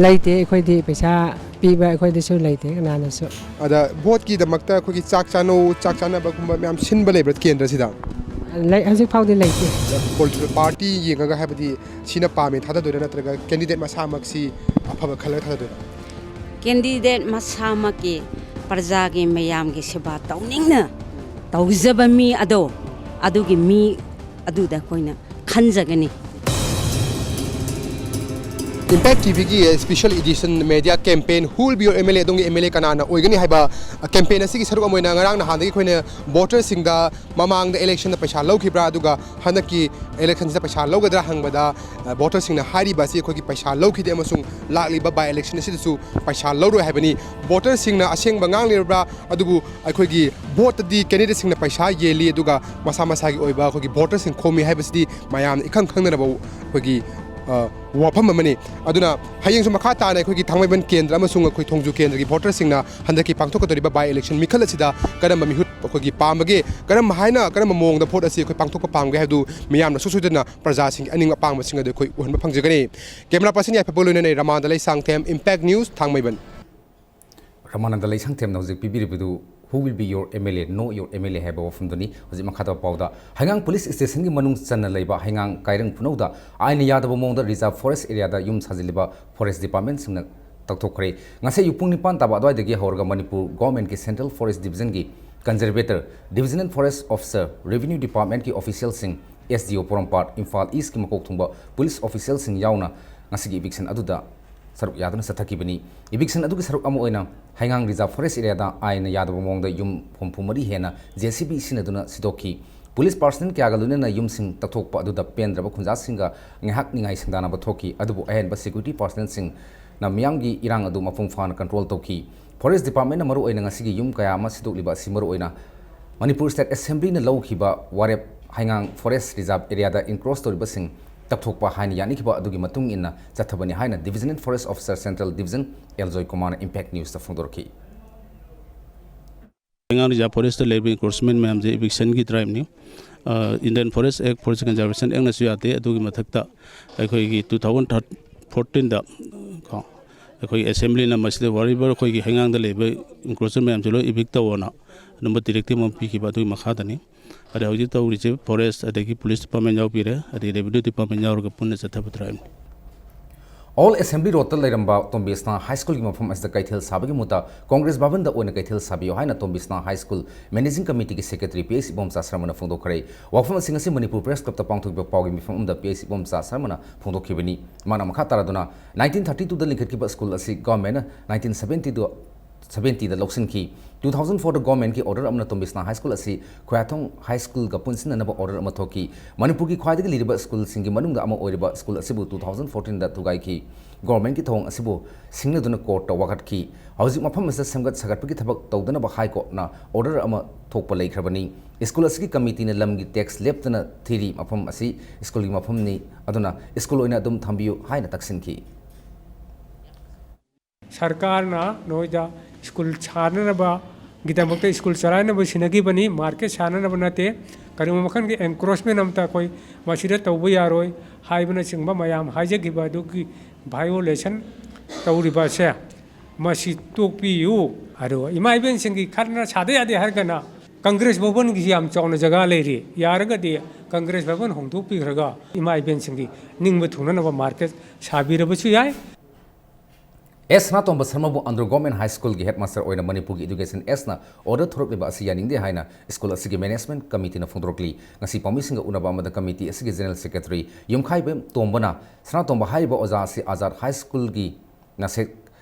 ꯂꯩꯇꯦ, ꯑꯩꯈꯣꯏꯗꯤ ꯄꯩꯁꯥ ꯄꯤꯕ ꯑꯩꯈꯣꯏꯗꯁꯨ ꯂꯩꯇꯦ ꯀꯅꯥꯅꯁꯨ꯫ ꯑꯗ ꯚꯣꯠꯀꯤꯗꯃꯛꯇ ꯑꯩꯈꯣꯏꯒꯤ ꯆꯥꯛ ꯆꯥꯅꯧ, ꯆꯥꯛ ꯆꯥꯅꯕꯒꯨꯝꯕ ꯃꯌꯥꯝ ꯁꯤꯟꯕ ꯂꯩꯕ꯭ꯔꯥ ꯀꯦꯟꯗ꯭ꯔꯁꯤꯗ? ꯂꯩ, ꯍꯧꯖꯤꯛ ꯐꯥꯎꯗꯤ ꯂꯩꯇꯦ꯫ ꯄꯣꯂꯤꯇꯤꯀꯦꯜ ꯄꯥꯔꯇꯤ ꯌꯦꯡꯉꯒ, ꯍꯥꯏꯕꯗꯤ ꯁꯤꯅ ꯄꯥꯝꯃꯦ ꯊꯥꯗꯗꯣꯏꯔꯥ, ꯅꯠꯇ꯭ꯔꯒ ꯀꯦꯟꯗꯤꯗꯦꯠ ꯃꯁꯥꯃꯛꯁꯤ ꯑꯐꯕ ꯈꯜꯂꯒ ꯊꯥꯗꯗꯣꯏꯔꯥ? ꯀꯦꯟꯗꯤꯗꯦꯠ ꯃꯁꯥꯃꯛꯀꯤ ꯄ꯭ꯔꯖꯥꯒꯤ ꯃꯌꯥꯝꯒꯤ ꯁꯦꯕꯥ ꯇꯧꯅꯤꯡꯅ ꯇꯧꯖꯕ ꯃꯤ ꯑꯗꯣ, ꯑꯗꯨꯒꯤ ꯃꯤ ꯑꯗꯨꯗ ꯑꯩꯈꯣꯏꯅ ꯈꯟꯖꯒꯅꯤ꯫ Impact ꯇꯤ ꯚꯤꯒꯤ special edition media campaign Who will be your M L A, ꯑꯗꯣꯝꯒꯤ ꯑꯦꯝ ꯑꯦꯜ ꯑꯦ ꯀꯅꯥꯅ ꯑꯣꯏꯒꯅꯤ ꯍꯥꯏꯕ campaign ꯑꯁꯤꯒꯤ ꯁꯔꯨꯛ ꯑꯃ ꯑꯣꯏꯅ ꯉꯔꯥꯡ ꯅꯍꯥꯟꯗꯒꯤ ꯑꯩꯈꯣꯏꯅ ꯚꯣꯇꯔꯁꯤꯡꯗ ꯃꯃꯥꯡꯗ ꯏꯂꯦꯛꯁꯟꯗ ꯄꯩꯁꯥ ꯂꯧꯈꯤꯕ꯭ꯔꯥ, ꯑꯗꯨꯒ ꯍꯟꯗꯛꯀꯤ ꯏꯂꯦꯛꯁꯟꯁꯤꯗ ꯄꯩꯁꯥ ꯂꯧꯒꯗ꯭ꯔꯥ ꯍꯪꯕꯗ, ꯑ, ꯚꯣꯇꯔꯁꯤꯡꯅ ꯍꯥꯏꯔꯤꯕ ꯑꯁꯤ ꯑꯩꯈꯣꯏꯒꯤ ꯄꯩꯁꯥ ꯂꯧꯈꯤꯗꯦ ꯑꯃꯁꯨꯡ ꯂꯥꯛꯂꯤꯕ by election ꯑꯁꯤꯗꯁꯨ ꯄꯩꯁꯥ ꯂꯧꯔꯣꯏ ꯍꯥꯏꯕꯅꯤ꯫ ꯚꯣꯇꯔꯁꯤꯡꯅ ꯑꯁꯦꯡꯕ ꯉꯥꯡꯂꯤꯕ꯭ꯔꯥ? ꯑꯗꯨꯕꯨ ꯑꯩꯈꯣꯏꯒꯤ ꯚꯣꯠꯇꯗꯤ ꯀꯦꯟꯗꯤꯗꯦꯠꯁꯤꯡꯅ ꯄꯩꯁꯥ ꯌꯦꯜꯂꯤ, ꯑꯗꯨꯒ ꯃꯁꯥ ꯃꯁꯥꯒꯤ ꯑꯣꯏꯕ ꯑꯩꯈꯣꯏꯒꯤ ꯚꯣꯇꯔꯁꯤꯡ ꯈꯣꯝꯃꯤ ꯍꯥꯏꯕꯁꯤꯗꯤ ꯃꯌꯥꯝꯅ ꯏꯈꯪ ꯈꯪꯅꯔꯕ ꯑꯩꯈꯣꯏꯒꯤ ꯑ, ꯋꯥꯐꯝ ꯑꯃꯅꯤ꯫ ꯑꯗꯨꯅ ꯍꯌꯦꯡꯁꯨ ꯃꯈꯥ ꯇꯥꯅ ꯑꯩꯈꯣꯏꯒꯤ ꯊꯥꯡꯃꯩꯕꯟ ꯀꯦꯟꯗ꯭ꯔ ꯑꯃꯁꯨꯡ ꯑꯩꯈꯣꯏ ꯊꯣꯡꯖꯨ ꯀꯦꯟꯗ꯭ꯔꯒꯤ ꯚꯣꯇꯔꯁꯤꯡꯅ ꯍꯟꯗꯛꯀꯤ ꯄꯥꯡꯊꯣꯛꯀꯗꯧꯔꯤꯕ by election ꯃꯤꯈꯜ ꯑꯁꯤꯗ ꯀꯔꯝꯕ ꯃꯤꯍꯨꯠ ꯑꯩꯈꯣꯏꯒꯤ ꯄꯥꯝꯕꯒꯦ, ꯀꯔꯝ ꯍꯥꯏꯅ, ꯀꯔꯝꯕ ꯃꯑꯣꯡꯗ ꯚꯣꯠ ꯑꯁꯤ ꯑꯩꯈꯣꯏ ꯄꯥꯡꯊꯣꯛꯄ ꯄꯥꯝꯒꯦ ꯍꯥꯏꯕꯗꯨ ꯃꯤꯌꯥꯝꯅ ꯁꯨꯡꯁꯣꯏ ꯁꯣꯏꯗꯅ ꯄ꯭ꯔꯖꯥꯁꯤꯡꯒꯤ ꯑꯅꯤꯡꯕ ꯑꯄꯥꯝꯕꯁꯤꯡ ꯑꯗꯨ ꯑꯩꯈꯣꯏ ꯎꯍꯟꯕ ꯐꯪꯖꯒꯅꯤ꯫ ꯀꯦꯃꯦꯔꯥ ꯄꯔꯁꯟ ꯌꯥꯏꯐꯕ ꯂꯣꯏꯅꯅ ꯔꯃꯥꯅꯟꯗ ꯂꯩꯁꯥꯡꯊꯦꯝ, Impact News, ꯊꯥꯡꯃꯩꯕꯟ꯫ ꯔꯃꯥꯅꯟꯗ ꯂꯩꯁꯥꯡꯊꯦꯝꯅ ꯍꯧꯖꯤꯛ ꯄꯤꯕꯤꯔꯤꯕꯗꯨ "Who will be your M L A? Know your M L A" ꯍꯥꯏꯕ ꯋꯥꯐꯝꯗꯨꯅꯤ꯫ ꯍꯧꯖꯤꯛ ꯃꯈꯥ ꯇꯥꯕ ꯄꯥꯎꯗ, ꯍꯩꯉꯥꯡ ꯄꯨꯂꯤꯁ ꯁ꯭ꯇꯦꯁꯟꯒꯤ ꯃꯅꯨꯡ ꯆꯟꯅ ꯂꯩꯕ ꯍꯩꯉꯥꯡ ꯀꯥꯏꯔꯪ ꯄꯨꯅꯧꯗ ꯑꯥꯏꯟꯅ ꯌꯥꯗꯕ ꯃꯑꯣꯡꯗ ꯔꯤꯖꯥꯔꯚ ꯐꯣꯔꯦꯁ ꯑꯦꯔꯤꯌꯥꯗ ꯌꯨꯝ ꯁꯥꯖꯤꯜꯂꯤꯕ ꯐꯣꯔꯦꯁ ꯗꯤꯄꯥꯔꯠꯃꯦꯟꯁꯤꯡꯅ ꯇꯛꯊꯣꯛꯈ꯭ꯔꯦ꯫ ꯉꯁꯤ ꯑꯌꯨꯛ ꯄꯨꯡ ꯅꯤꯄꯥꯟ ꯇꯥꯕ ꯑꯗꯨꯋꯥꯏꯗꯒꯤ ꯍꯧꯔꯒ ꯃꯅꯤꯄꯨꯔ ꯒꯣꯔꯃꯦꯟꯒꯤ ꯁꯦꯟꯇ꯭ꯔꯦꯜ ꯐꯣꯔꯦꯁ ꯗꯤꯕꯤꯖꯟꯒꯤ conservator, divisional forest officer, revenue ꯗꯤꯄꯥꯔꯠꯃꯦꯟꯒꯤ ꯑꯣꯐꯤꯁꯤꯌꯦꯜꯁꯤꯡ, S D O ꯄꯣꯔꯣꯝꯄꯥꯠ, ꯏꯝꯐꯥꯜ ꯏꯁꯀꯤ ꯃꯀꯣꯛ ꯊꯣꯡꯕ ꯄꯨꯂꯤꯁ ꯑꯣꯐꯤꯁꯤꯌꯦꯜꯁꯤꯡ ꯌꯥꯎꯅ ꯉꯁꯤꯒꯤ ꯏꯚꯤꯛꯁꯟ ꯑꯗꯨꯗ ꯁꯔꯨꯛ ꯌꯥꯗꯨꯅ ꯆꯠꯊꯈꯤꯕꯅꯤ꯫ ꯏꯚꯤꯛꯁꯟ ꯑꯗꯨꯒꯤ ꯁꯔꯨꯛ ꯑꯃ ꯑꯣꯏꯅ ꯍꯩꯉꯥꯡ ꯔꯤꯖꯥꯔꯚ ꯐꯣꯔꯦꯁ ꯑꯦꯔꯤꯌꯥꯗ ꯑꯥꯏꯟꯅ ꯌꯥꯗꯕ ꯃꯑꯣꯡꯗ ꯌꯨꯝ ꯍꯨꯝꯐꯨ ꯃꯔꯤ ꯍꯦꯟꯅ J C B ꯁꯤꯖꯤꯟꯅꯗꯨꯅ ꯁꯤꯗꯣꯛꯈꯤ꯫ ꯄꯨꯂꯤꯁ ꯄꯥꯔꯁꯅꯦꯜ ꯀꯌꯥꯒ ꯂꯣꯏꯅꯅ ꯌꯨꯝꯁꯤꯡ ꯇꯛꯊꯣꯛꯄ ꯑꯗꯨꯗ ꯄꯦꯟꯗ꯭ꯔꯕ ꯈꯨꯟꯖꯥꯁꯤꯡꯒ ꯉꯥꯏꯍꯥꯛ ꯅꯤꯡꯉꯥꯏ ꯁꯪꯗꯥꯅꯕ ꯊꯣꯛꯈꯤ꯫ ꯑꯗꯨꯕꯨ ꯑꯍꯦꯟꯕ ꯁꯦꯀ꯭ꯌꯨꯔꯤꯇꯤ ꯄꯥꯔꯁꯅꯦꯜꯁꯤꯡꯅ ꯃꯤꯌꯥꯝꯒꯤ ꯏꯔꯥꯡ ꯑꯗꯨ ꯃꯄꯨꯡ ꯐꯥꯅ ꯀꯟꯇ꯭ꯔꯣꯜ ꯇꯧꯈꯤ꯫ ꯐꯣꯔꯦꯁ ꯗꯤꯄꯥꯔꯠꯃꯦꯟꯅ ꯃꯔꯨꯑꯣꯏꯅ ꯉꯁꯤꯒꯤ ꯌꯨꯝ ꯀꯌꯥ ꯑꯃ ꯁꯤꯗꯣꯛꯂꯤꯕ ꯑꯁꯤ ꯃꯔꯨꯑꯣꯏꯅ ꯃꯅꯤꯄꯨꯔ ꯁ꯭ꯇꯦꯠ ꯑꯦꯁꯦꯝꯕ꯭ꯂꯤꯅ ꯂꯧꯈꯤꯕ ꯋꯥꯔꯦꯞ, ꯍꯩꯉꯥꯡ ꯐꯣꯔꯦꯁ ꯔꯤꯖꯥꯔꯚ ꯑꯦꯔꯤꯌꯥꯗ ꯏꯟꯀ꯭ꯔꯣꯁ ꯇꯧꯔꯤꯕꯁꯤꯡ ꯇꯛꯊꯣꯛꯄ ꯍꯥꯏꯅ ꯌꯥꯅꯈꯤꯕ ꯑꯗꯨꯒꯤ ꯃꯇꯨꯡ ꯏꯟꯅ ꯆꯠꯊꯕꯅꯤ ꯍꯥꯏꯅ divisional forest officer, central division, L Joy ꯀꯨꯃꯥꯔꯅ ꯏꯝꯄꯦꯛ ꯅ꯭ꯌꯨꯁꯇ ꯐꯣꯡꯗꯣꯔꯛꯈꯤ꯫ ꯍꯩꯉꯥꯡ ꯔꯤꯖꯥꯔꯚ ꯐꯣꯔꯦꯁꯇ ꯂꯩꯔꯤꯕ ꯏꯟꯀ꯭ꯔꯣꯆꯃꯦꯟ ꯃꯌꯥꯝꯁꯦ ꯏꯚꯤꯛꯁꯟꯒꯤ ꯇꯥꯏꯞꯅꯤ꯫ Indian forest act, forest conservation ꯑꯦꯛꯅꯁꯨ ꯌꯥꯗꯦ꯫ ꯑꯗꯨꯒꯤ ꯃꯊꯛꯇ ꯑꯩꯈꯣꯏꯒꯤ ꯇꯨ ꯊꯥꯎꯖꯟ ꯐꯣꯔꯇꯤꯟꯗ ꯀꯣ, ꯑꯩꯈꯣꯏꯒꯤ ꯑꯦꯁꯦꯝꯕ꯭ꯂꯤꯅ ꯃꯁꯤꯗ ꯋꯥꯔꯤꯕ ꯑꯩꯈꯣꯏꯒꯤ ꯍꯩꯉꯥꯡꯗ ꯂꯩꯕ ꯏꯟꯀ꯭ꯔꯣꯆꯔ ꯃꯌꯥꯝꯁꯦ ꯂꯣꯏ ꯏꯚꯤꯛ ꯇꯧꯑꯣꯅ ꯑꯗꯨꯝꯕ ꯗꯤꯔꯦꯛꯇꯤꯚ ꯑꯃ ꯄꯤꯈꯤꯕ, ꯑꯗꯨꯒꯤ ꯃꯈꯥꯗꯅꯤ꯫ ꯑꯗ ꯍꯧꯖꯤꯛ ꯇꯧꯔꯤꯁꯦ ꯐꯣꯔꯦꯁ, ꯑꯗꯒꯤ ꯄꯨꯂꯤꯁ ꯗꯤꯄꯥꯔꯠꯃꯦꯟ ꯌꯥꯎꯕꯤꯔꯦ, ꯑꯗꯒꯤ ꯔꯦꯚꯤꯅ꯭ꯌꯨ ꯗꯤꯄꯥꯔꯠꯃꯦꯟ ꯌꯥꯎꯔꯒ ꯄꯨꯟꯅ ꯆꯠꯊꯕ ꯗ꯭ꯔꯥꯏꯚꯅꯤ꯫ ꯑꯣꯜ ꯑꯦꯁꯦꯝꯕ꯭ꯂꯤ ꯔꯣꯗꯇ ꯂꯩꯔꯝꯕ ꯇꯣꯝꯕꯤꯁꯅꯥ ꯍꯥꯏ ꯁ꯭ꯀꯨꯜꯒꯤ ꯃꯐꯝ ꯑꯁꯤꯗ ꯀꯩꯊꯦꯜ ꯁꯥꯕꯒꯤ ꯃꯍꯨꯠꯇ ꯀꯣꯡꯒ꯭ꯔꯦꯁ ꯚꯕꯟꯗ ꯑꯣꯏꯅ ꯀꯩꯊꯦꯜ ꯁꯥꯕꯤꯌꯨ ꯍꯥꯏꯅ ꯇꯣꯝꯕꯤꯁꯅꯥ ꯍꯥꯏ ꯁ꯭ꯀꯨꯜ ꯃꯦꯅꯦꯖꯤꯡ ꯀꯃꯤꯇꯤꯒꯤ ꯁꯦꯀ꯭ꯔꯦꯇꯔꯤ ꯄꯤ ꯑꯩꯆ ꯏꯕꯣꯝꯆꯥ ꯁꯔꯃꯅ ꯐꯣꯡꯗꯣꯛꯈ꯭ꯔꯦ꯫ ꯋꯥꯐꯝ ꯑꯁꯤ ꯉꯁꯤ ꯃꯅꯤꯄꯨꯔ ꯄ꯭ꯔꯦꯁ ꯀ꯭ꯂꯕꯇ ꯄꯥꯡꯊꯣꯛꯈꯤꯕ ꯄꯥꯎꯒꯤ ꯃꯤꯐꯝ ꯑꯃꯗ ꯄꯤ ꯑꯩꯆ ꯏꯕꯣꯝꯆꯥ ꯁꯔꯃꯅ ꯐꯣꯡꯗꯣꯛꯈꯤꯕꯅꯤ꯫ ꯃꯥꯅ ꯃꯈꯥ ꯇꯥꯔꯗꯨꯅ, ꯅꯥꯏꯟꯇꯤꯟ ꯊꯥꯔꯇꯤ ꯇꯨꯗ ꯂꯤꯡꯈꯠꯈꯤꯕ ꯁ꯭ꯀꯨꯜ ꯑꯁꯤ ꯒꯚꯔꯟꯃꯦꯟꯅ ꯅꯥꯏꯟꯇꯤꯟ ꯁꯚꯦꯟꯇꯤ ꯇꯨ ꯁꯚꯦꯟꯇꯤꯗ ꯂꯧꯁꯤꯟꯈꯤ꯫ ꯇꯨ ꯊꯥꯎꯖꯟ ꯐꯣꯔꯗ ꯒꯣꯔꯃꯦꯟꯠꯀꯤ ꯑꯣꯔꯗꯔ ꯑꯃꯅ ꯇꯣꯝꯕꯤꯁꯅꯥ ꯍꯥꯏ ꯁ꯭ꯀꯨꯜ ꯑꯁꯤ ꯈꯣꯌꯥꯊꯣꯡ ꯍꯥꯏ ꯁ꯭ꯀꯨꯜꯒ ꯄꯨꯟꯁꯤꯟꯅꯅꯕ ꯑꯣꯔꯗꯔ ꯑꯃ ꯊꯣꯛꯈꯤ꯫ ꯃꯅꯤꯄꯨꯔꯒꯤ ꯈ꯭ꯋꯥꯏꯗꯒꯤ ꯂꯤꯔꯕ ꯁ꯭ꯀꯨꯜꯁꯤꯡꯒꯤ ꯃꯅꯨꯡꯗ ꯑꯃ ꯑꯣꯏꯔꯤꯕ ꯁ꯭ꯀꯨꯜ ꯑꯁꯤꯕꯨ ꯇꯨ ꯊꯥꯎꯖꯟ ꯐꯣꯔꯇꯤꯟꯗ ꯊꯨꯒꯥꯏꯈꯤ꯫ ꯒꯣꯔꯃꯦꯟꯠꯀꯤ ꯊꯧꯑꯣꯡ ꯑꯁꯤꯕꯨ ꯁꯤꯡꯅꯗꯨꯅ ꯀꯣꯔꯠꯇ ꯋꯥꯀꯠꯈꯤ꯫ ꯍꯧꯖꯤꯛ ꯃꯐꯝ ꯑꯁꯤꯗ ꯁꯦꯝꯒꯠ ꯁꯥꯒꯠꯄꯒꯤ ꯊꯕꯛ ꯇꯧꯗꯅꯕ ꯍꯥꯏ ꯀꯣꯔꯠꯅ ꯑꯣꯔꯗꯔ ꯑꯃ ꯊꯣꯛꯄ ꯂꯩꯈ꯭ꯔꯕꯅꯤ꯫ ꯁ꯭ꯀꯨꯜ ꯑꯁꯤꯒꯤ ꯀꯃꯤꯇꯤꯅ ꯂꯝꯒꯤ ꯇꯦꯛꯁ ꯂꯦꯞꯇꯅ ꯊꯤꯔꯤ꯫ ꯃꯐꯝ ꯑꯁꯤ ꯁ꯭ꯀꯨꯜꯒꯤ ꯃꯐꯝꯅꯤ, ꯑꯗꯨꯅ ꯁ꯭ꯀꯨꯜ ꯑꯣꯏꯅ ꯑꯗꯨꯝ ꯊꯝꯕꯤꯌꯨ ꯍꯥꯏꯅ ꯇꯛꯁꯤꯟꯈꯤ꯫ ꯁꯔꯀꯥꯔꯅ ꯅꯣꯏꯗ ꯁ꯭ꯀꯨꯜ ꯁꯥꯅꯅꯕꯒꯤꯗꯃꯛꯇ ꯁ꯭ꯀꯨꯜ ꯆꯂꯥꯏꯅꯕ ꯁꯤꯟꯅꯈꯤꯕꯅꯤ, ꯃꯥꯔꯀꯦꯠ ꯁꯥꯅꯅꯕ ꯅꯠꯇꯦ꯫ ꯀꯔꯤꯒꯨꯝꯕ ꯃꯈꯜꯒꯤ ꯑꯦꯟꯀ꯭ꯔꯣꯆꯃꯦꯟ ꯑꯃꯠꯇ ꯑꯩꯈꯣꯏ ꯃꯁꯤꯗ ꯇꯧꯕ ꯌꯥꯔꯣꯏ ꯍꯥꯏꯕꯅꯆꯤꯡꯕ ꯃꯌꯥꯝ ꯍꯥꯏꯖꯈꯤꯕ ꯑꯗꯨꯒꯤ ꯚꯥꯏꯑꯣꯂꯦꯁꯟ ꯇꯧꯔꯤꯕ ꯑꯁꯦ ꯃꯁꯤ ꯇꯣꯛꯄꯤꯌꯨ꯫ ꯑꯗꯨꯒ ꯏꯃꯥ ꯏꯕꯦꯟꯁꯤꯡꯒꯤ ꯈꯠꯅ ꯁꯥꯗ ꯌꯥꯗꯦ ꯍꯥꯏꯔꯒꯅ ꯀꯪꯒ꯭ꯔꯦꯁ ꯚꯕꯟꯒꯤꯁꯤ ꯌꯥꯝ ꯆꯥꯎꯅ ꯖꯒꯥ ꯂꯩꯔꯤ, ꯌꯥꯔꯒꯗꯤ ꯀꯪꯒ꯭ꯔꯦꯁ ꯚꯕꯟ ꯍꯣꯡꯗꯣꯛꯄꯤꯈ꯭ꯔꯒ ꯏꯃꯥ ꯏꯕꯦꯟꯁꯤꯡꯒꯤ ꯅꯤꯡꯕ ꯊꯨꯡꯅꯅꯕ ꯃꯥꯔꯀꯦꯠ ꯁꯥꯕꯤꯔꯕꯁꯨ ꯌꯥꯏ꯫ ꯑꯦꯁ ꯁꯅꯥꯇꯣꯝꯕ ꯁꯔꯃꯕꯨ ꯑꯟꯗ꯭ꯔꯣ ꯒꯣꯔꯃꯦꯟꯠ ꯍꯥꯏ ꯁ꯭ꯀꯨꯜꯒꯤ ꯍꯦꯗꯃꯥꯁꯇꯔ ꯑꯣꯏꯅ ꯃꯅꯤꯄꯨꯔꯒꯤ ꯏꯗꯨꯀꯦꯁꯟ ꯑꯦꯁꯅ ꯑꯣꯔꯗꯔ ꯊꯣꯔꯛꯂꯤꯕ ꯑꯁꯤ ꯌꯥꯅꯤꯡꯗꯦ ꯍꯥꯏꯅ ꯁ꯭ꯀꯨꯜ ꯑꯁꯤꯒꯤ ꯃꯦꯅꯦꯖꯃꯦꯟꯠ ꯀꯃꯤꯇꯤꯅ ꯐꯣꯡꯗꯣꯔꯛꯂꯤ꯫ ꯉꯁꯤ ꯄꯥꯎꯃꯤꯁꯤꯡꯒ ꯎꯅꯕ ꯑꯃꯗ ꯀꯃꯤꯇꯤ ꯑꯁꯤꯒꯤ ꯖꯦꯅꯔꯦꯜ ꯁꯦꯀ꯭ꯔꯦꯇꯔꯤ ꯌꯨꯝꯈꯥꯏꯕꯦꯝ ꯇꯣꯝꯕꯅ ꯁꯅꯥꯇꯣꯝꯕ ꯍꯥꯏꯔꯤꯕ ꯑꯣꯖꯥ ꯑꯁꯤ ꯑꯥꯖꯥꯗ ꯍꯥꯏ ꯁ꯭ꯀꯨꯜꯒꯤ ꯅꯁꯦꯛ